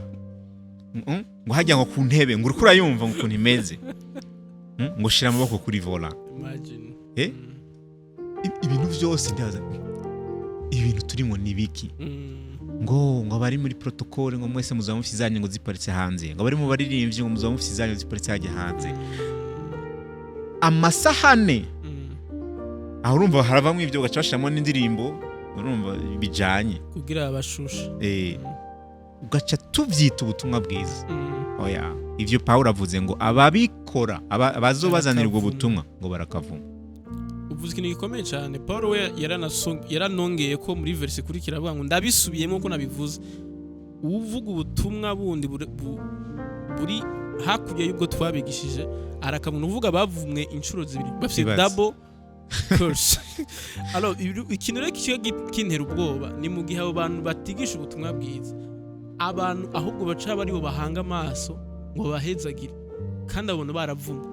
[SPEAKER 1] ngo hajya ngo ku ntebe, ngo uriko urayumva ngo ukuntu imeze, ngo shira amaboko kuri volant.
[SPEAKER 2] Imagine.
[SPEAKER 1] Eh? Ibintu byose ndaza, ibintu turimo ni biki? Ngo abari muri protocole, ngo mwese muzaba mufite izanyu ngo ziparitse hanze, ngo abari mu baririmbyi ngo muzaba mufite izanyu ziparitse hajya hanze. Amasahane aho urumva haravamo ibyo, bagaca bashiramo n'indirimbo, urumva bijanye
[SPEAKER 2] kugira abashushe.
[SPEAKER 1] Ugaca tuvyita ubutumwa bwiza. Oya, ivyo Pawulo avuze ngo ababikora, abazobazanira ubwo
[SPEAKER 2] Barakavuma.
[SPEAKER 1] butumwa ngo barakavuma.
[SPEAKER 2] Uvuze ikintu gikomeye cyane. Paul we yaranongeye ko muri verse ikurikira avuga ngo ndabisubiyemo ko nabivuze, uvuga ubutumwa bundi buri hakurya y'ubwo twabigishije arakamuna, uvuga bavumwe inshuro zibiri, bafite
[SPEAKER 1] Ibaze.
[SPEAKER 2] double curse. Alors, ikintu rero kiba kintera ubwoba ni mu gihe abo bantu batigisha ubutumwa bwiza abantu, ahubwo baca baribo bahanga amaso ngo babahezagire, kandi abo bantu baravumwe.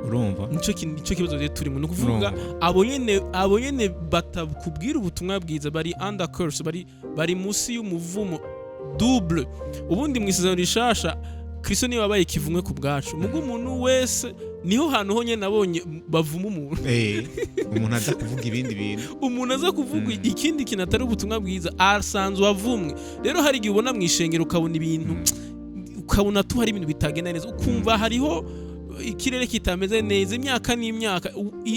[SPEAKER 1] Urumva?
[SPEAKER 2] Nico kibazo rero turimo, ni ukuvuga abo nyene batakubwira ubutumwa bwiza bari under curse, bari munsi y'umuvumo double. Ubundi mu Isezerano Rishasha Kristo niwe wabaye ikivumwe ku bwacu. Mugo umuntu wese, niho hantu honyine nabonye bavuma umuntu.
[SPEAKER 1] Umuntu aza kuvuga ibindi bintu.
[SPEAKER 2] Umuntu aza kuvuga ikindi kintu atari ubutumwa bwiza asanzwe avumwe. Rero hari igihe ubona mu ishengero, ukabona ibintu, ukabona tu hari ibintu bitagenda neza, ukumva hariho ikirere kitameze neza imyaka n'imyaka.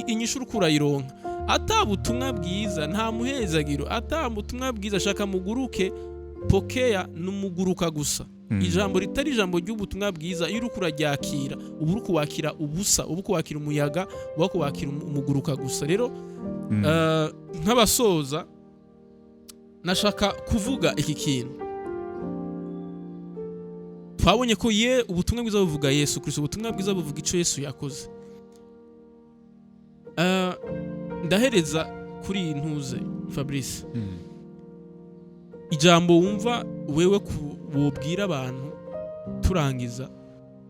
[SPEAKER 2] Inyishu uriko urayironka ata butumwa bwiza, nta muhezagiro ata butumwa bwiza. Shaka muguruke, pokeya n'umuguruka gusa. Ijambo ritari ijambo ry'ubutumwa bwiza, iyo uriko uraryakira uba uri kuwakira ubusa, uba uri kuwakira umuyaga, uba uri kuwakira umuguruka gusa. Rero nk'abasoza nashaka kuvuga iki kintu. Twabonye ko ye ubutumwa bwiza buvuga Yesu Kristo, ubutumwa bwiza buvuga icyo Yesu yakoze. Ndahereza kuri iyi ntuze, Fabrice. Ijambo wumva wewe wobwira abantu turangiza,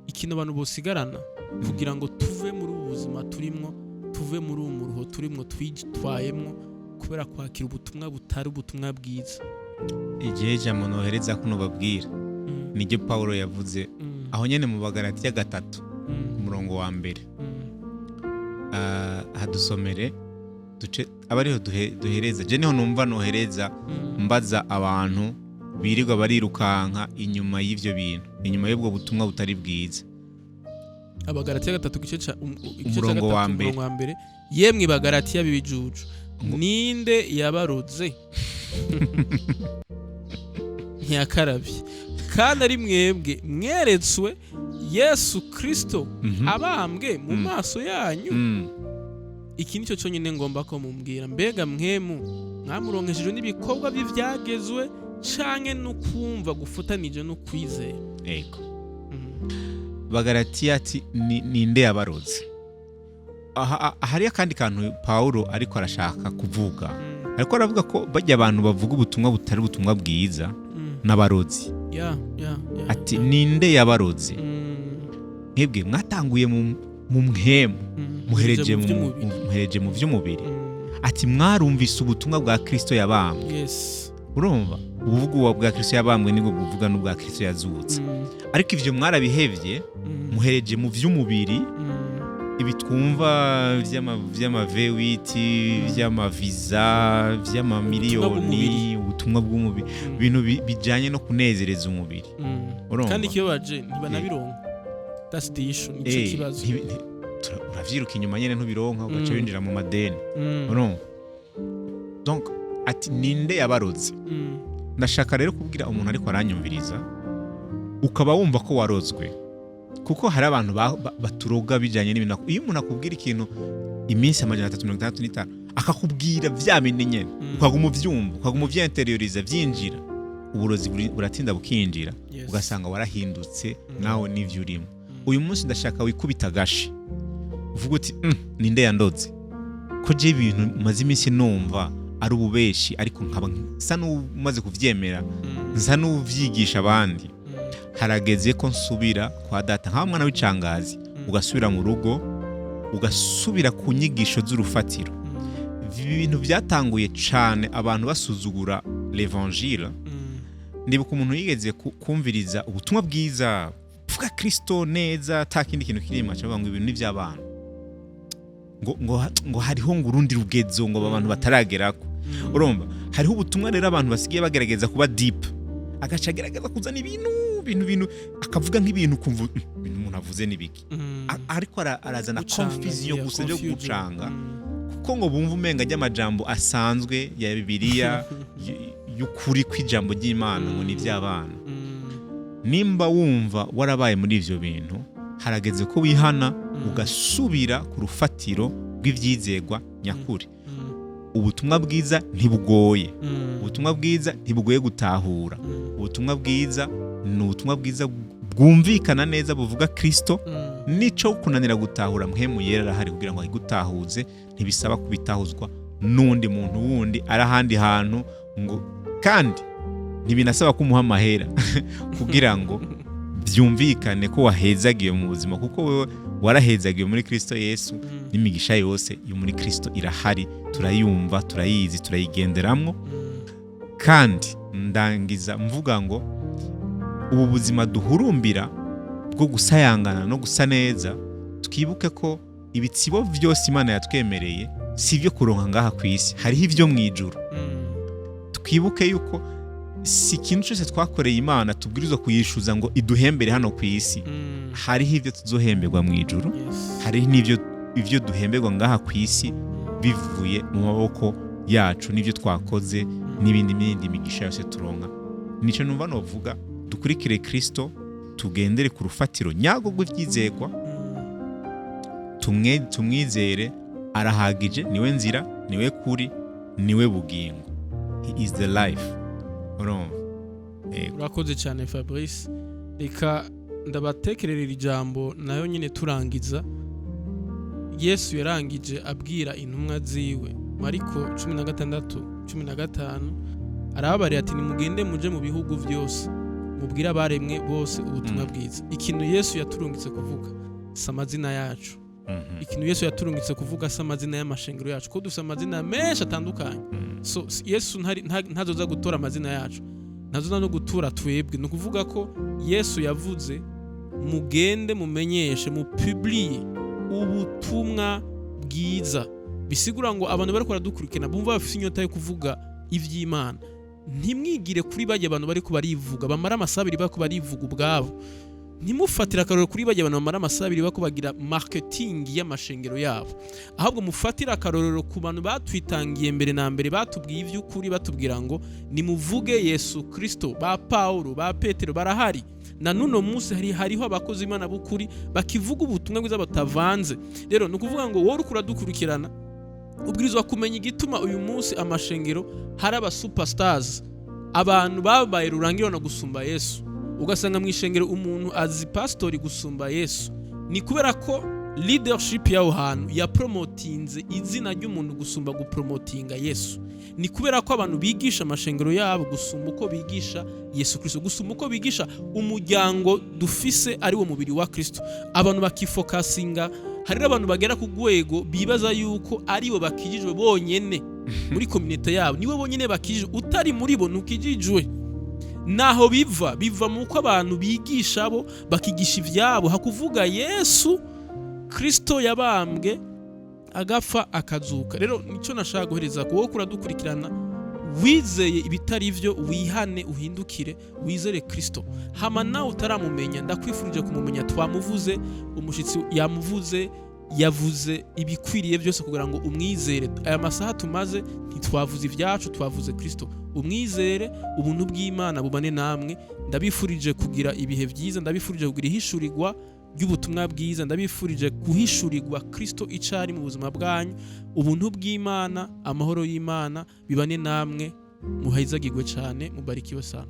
[SPEAKER 2] ikintu abantu bosigarana kugira ngo tuve muri ubu buzima turimwo, tuve muri ubu muruho turimwo twitwayemwo kubera kwakira ubutumwa butari ubutumwa bwiza?
[SPEAKER 1] Igihe jambo nohereza kuno babwira niryo Pawulo yavuze aho nyene mu Bagalatiya 3, umurongo wa 1. Hadusomere duce aba ariho duhereza. Je niho numva nohereza, mbaza abantu birirwa barirukanka inyuma y'ivyo bintu, inyuma y'ubwo butumwa butari bwiza.
[SPEAKER 2] Abagalatiya 3, igice ca
[SPEAKER 1] Umurongo wa
[SPEAKER 2] 3,
[SPEAKER 1] mbere.
[SPEAKER 2] Umurongo wa 1: "Yemwe Bagalatiya b'ibijuju, ninde yabaroze ntiyakarabye, kandi ari mwebwe mweretswe Yesu Kristo abambwe mu maso yanyu?" Iki nicyo cyonyine ngomba ko mumbwira: mbega mwemu mwamuronkeshejwe n'ibikorwa by'ivyagezwe canke n'ukumva gufatanije no kwizera?
[SPEAKER 1] Ego. Bagalatiya ati ninde yabaroze? Aha hariyo akandi kantu Pawulo ariko arashaka kuvuga. Ariko aravuga ko bajya abantu bavuga ubutumwa butari ubutumwa bwiza n'abarozi. Ati ninde yabaroze? Mwebwe mwatanguye mu mpwemu, muhereje
[SPEAKER 2] mu
[SPEAKER 1] mu
[SPEAKER 2] by'umubiri.
[SPEAKER 1] Muhereje mu by'umubiri. Ati mwarumvise ubutumwa bwa Kristo yabambwe. Urumva, ubuvuga bwa Kristo yabambwe nibwo buvuga n'ubwa Kristo yazutse. Ariko ivyo mwarabihevye, muhereje mu by'umubiri. Ibi twumva vy'ama V8, vy'amaviza, vy'amamiliyoni,
[SPEAKER 2] bw'umubiri.
[SPEAKER 1] Ubutumwa bw'umubiri, ibintu bijanye no kunezereza umubiri. Urumva?
[SPEAKER 2] Kandi ikibabaje ntibanabironka. That's the issue, nicyo kibazo.
[SPEAKER 1] Uravyiruka inyuma nyene ntubironka, ugaca winjira mu madeni. Urumva, donc ati ninde yabaroze? Ndashaka rero kubwira umuntu ariko aranyumviriza, ukaba wumva ko warozwe, kuko hari abantu baturoga bijanye n'ibintu. Iyo umuntu akubwira ikintu iminsi 365, akakubwira vya bindi nyene, ukaguma uvyumva, ukaguma uvyinterioriza, vyinjira, uburozi buratinda bukinjira, ugasanga warahindutse nawe n'ivyo urimo. Uyu munsi ndashaka wikubita agashi, uvuga uti: "Ninde yandoze, ko je ibintu maze iminsi numva ari ububeshi, ariko nkaba nsa n'umaze kuvyemera, nsa n'uvyigisha abandi? Harageze ko nsubira kwa data nka mwana w'icangazi." Ugasubira mu rugo, ugasubira ku nyigisho z'urufatiro. Ibi bintu byatanguye cane abantu basuzugura l'évangile. Ndibuka umuntu yigeze kumviriza ubutumwa bwiza vuga Kristo neza, ata kindi kintu kirimo, aca avuga ngo ibintu ni iby'abana, ngo hariho ngo urundi rugezo ngo abantu bataragerako. Urumva, hariho ubutumwa rero abantu basigaye bagerageza kuba deep, agaca agerageza kuzana ibintu bintu bintu, akavuga nk'ibintu ukumva: "Ibintu umuntu avuze n'ibiki?" Ariko arazana
[SPEAKER 2] Gucanga,
[SPEAKER 1] confusion gusa byo
[SPEAKER 2] confusion.
[SPEAKER 1] Gucanga, kuko ngo bumva umenga ry'amajambo asanzwe ya Bibiliya y'ukuri kw'ijambo ry'Imana ngo ni iby'abana. Nimba wumva warabaye muri ivyo bintu, harageze ko wihana, ugasubira ku rufatiro rw'ivyizegwa nyakuri. Ubutumwa bwiza ntibugoye. Ubutumwa bwiza ntibugoye gutahura. Ubutumwa bwiza ni ubutumwa bwiza bwumvikana neza, buvuga Kristo. Nico kunanira gutahura, Mpwemu Yera arahari kugira ngo agutahuze. Ntibisaba kubitahuzwa n'undi muntu wundi ari ahandi hantu, ngo kandi ntibinasaba kumuha amahera kugira ngo byumvikane ko wahezagiwe mu buzima, kuko wewe warahezagiwe muri Kristo Yesu. N'imigisha yose yo muri Kristo irahari, turayumva, turayizi, turayigenderamwo. Kandi ndangiza mvuga ngo ubu buzima duhurumbira bwo gusayangana no gusa neza, twibuke ko ibitsibo byose Imana yatwemereye si ibyo kuronka ngaha ku isi, hariho ibyo mu ijuru. Twibuke yuko si ikintu cyose twakoreye Imana tubwirizwa kuyishuza ngo iduhembere hano ku isi. Hariho ibyo tuzohemberwa mu ijuru. Hariho n'ibyo ibyo duhemberwa ngaha ku isi bivuye mu maboko yacu n'ibyo twakoze n'ibindi n'indi migisha yose turonka. Nicyo numva novuga: dukurikire Kristo, tugendere ku rufatiro nyarwo rw'ibyizerwa, tumwizere, arahagije. Niwe nzira, niwe kuri, niwe bugingo. He is the life. Urumva? Yego.
[SPEAKER 2] Urakoze cyane, Fabrice. Reka ndabatekererera ijambo nayo nyine turangiza. Yesu yarangije abwira intumwa ziwe, Mariko 16:15. Arababarira ati: "Nimugende muje mu bihugu byose, mubwire abaremwe bose ubutumwa bwiza." Ikintu Yesu yaturungitse kuvuga si amazina yacu. Ikintu Yesu yaturungitse kuvuga si amazina y'amashengero yacu, kuko dufite amazina menshi atandukanye. So Yesu ntazoza gutora amazina yacu, ntazoza no gutura twebwe. Ni ukuvuga ko Yesu yavuze: "Mugende mumenyeshe, mupubliye ubutumwa bwiza." Bisigura ngo abantu bariko baradukurikirana bumva bafite inyota yo kuvuga ivy'Imana, ntimwigire kuri bajya abantu bariko barivuga, bamara amasaha 2 bariko barivuga ubwabo. Ntimufatire akarorero kuri bajya abantu bamara amasaha 2 bariko bagira marketing y'amashengero yabo, ahubwo mufatire akarorero ku bantu batwitangiye mbere na mbere, batubwiye ivy'ukuri, batubwira ngo nimuvuge Yesu Kristo. Ba Paulo, ba Petero barahari na nuno munsi. Hariho abakozi b'Imana b'ukuri bakivuga ubutumwa bwiza batavanze. Rero ni ukuvuga ngo wowe uriko uradukurikirana ubwirizwa kumenya igituma uyu munsi amashengero hari aba superstars, abantu babaye rurangirana gusumba Yesu. Ugasanga mu ishengero umuntu azi pastori gusumba Yesu. Ni kubera ko leadership y'aho hantu yapromotinze izina ry'umuntu gusumba gupromotinga Yesu. Ni kubera ko abantu bigisha amashengero yabo gusumba uko bigisha Yesu Kristo, gusumba uko bigisha umuryango dufise, ari wo mubiri wa Kristo. Abantu bakifokasinga. Hari abantu bagera ku rwego bibaza yuko aribo bakijijwe bonyene muri communauté yabo, nibo bonyene bakijijwe, utari muri bo ntukijijwe. Naho biva mu uko abantu bigisha bo, bakigisha ivyabo hakuvuga Yesu Kristo yabambwe, agapfa, akazuka. Rero nicyo nashaka guhereza ku wowe kuradukurikirana wizeye ibitari byo: wihane, uhindukire, wizere Kristo. Hama nawe utaramumenya, ndakwifurije kumumenya. Twamuvuze, umushitsi yamuvuze, yavuze ibikwiriye byose kugira ngo umwizere. Aya masaha tumaze ntitwavuze ibyacu, twavuze Kristo. Umwizere. Ubuntu bw'Imana bubane namwe. Ndabifurije kugira ibihe byiza, ndabifurije kugira ihishurirwa ry'ubutumwa bwiza, ndabifurije guhishurirwa Kristo icari mu buzima bwanyu. Ubuntu bw'Imana, amahoro y'Imana bibane namwe. Muhezagirwe cyane, mubarikiwe sana.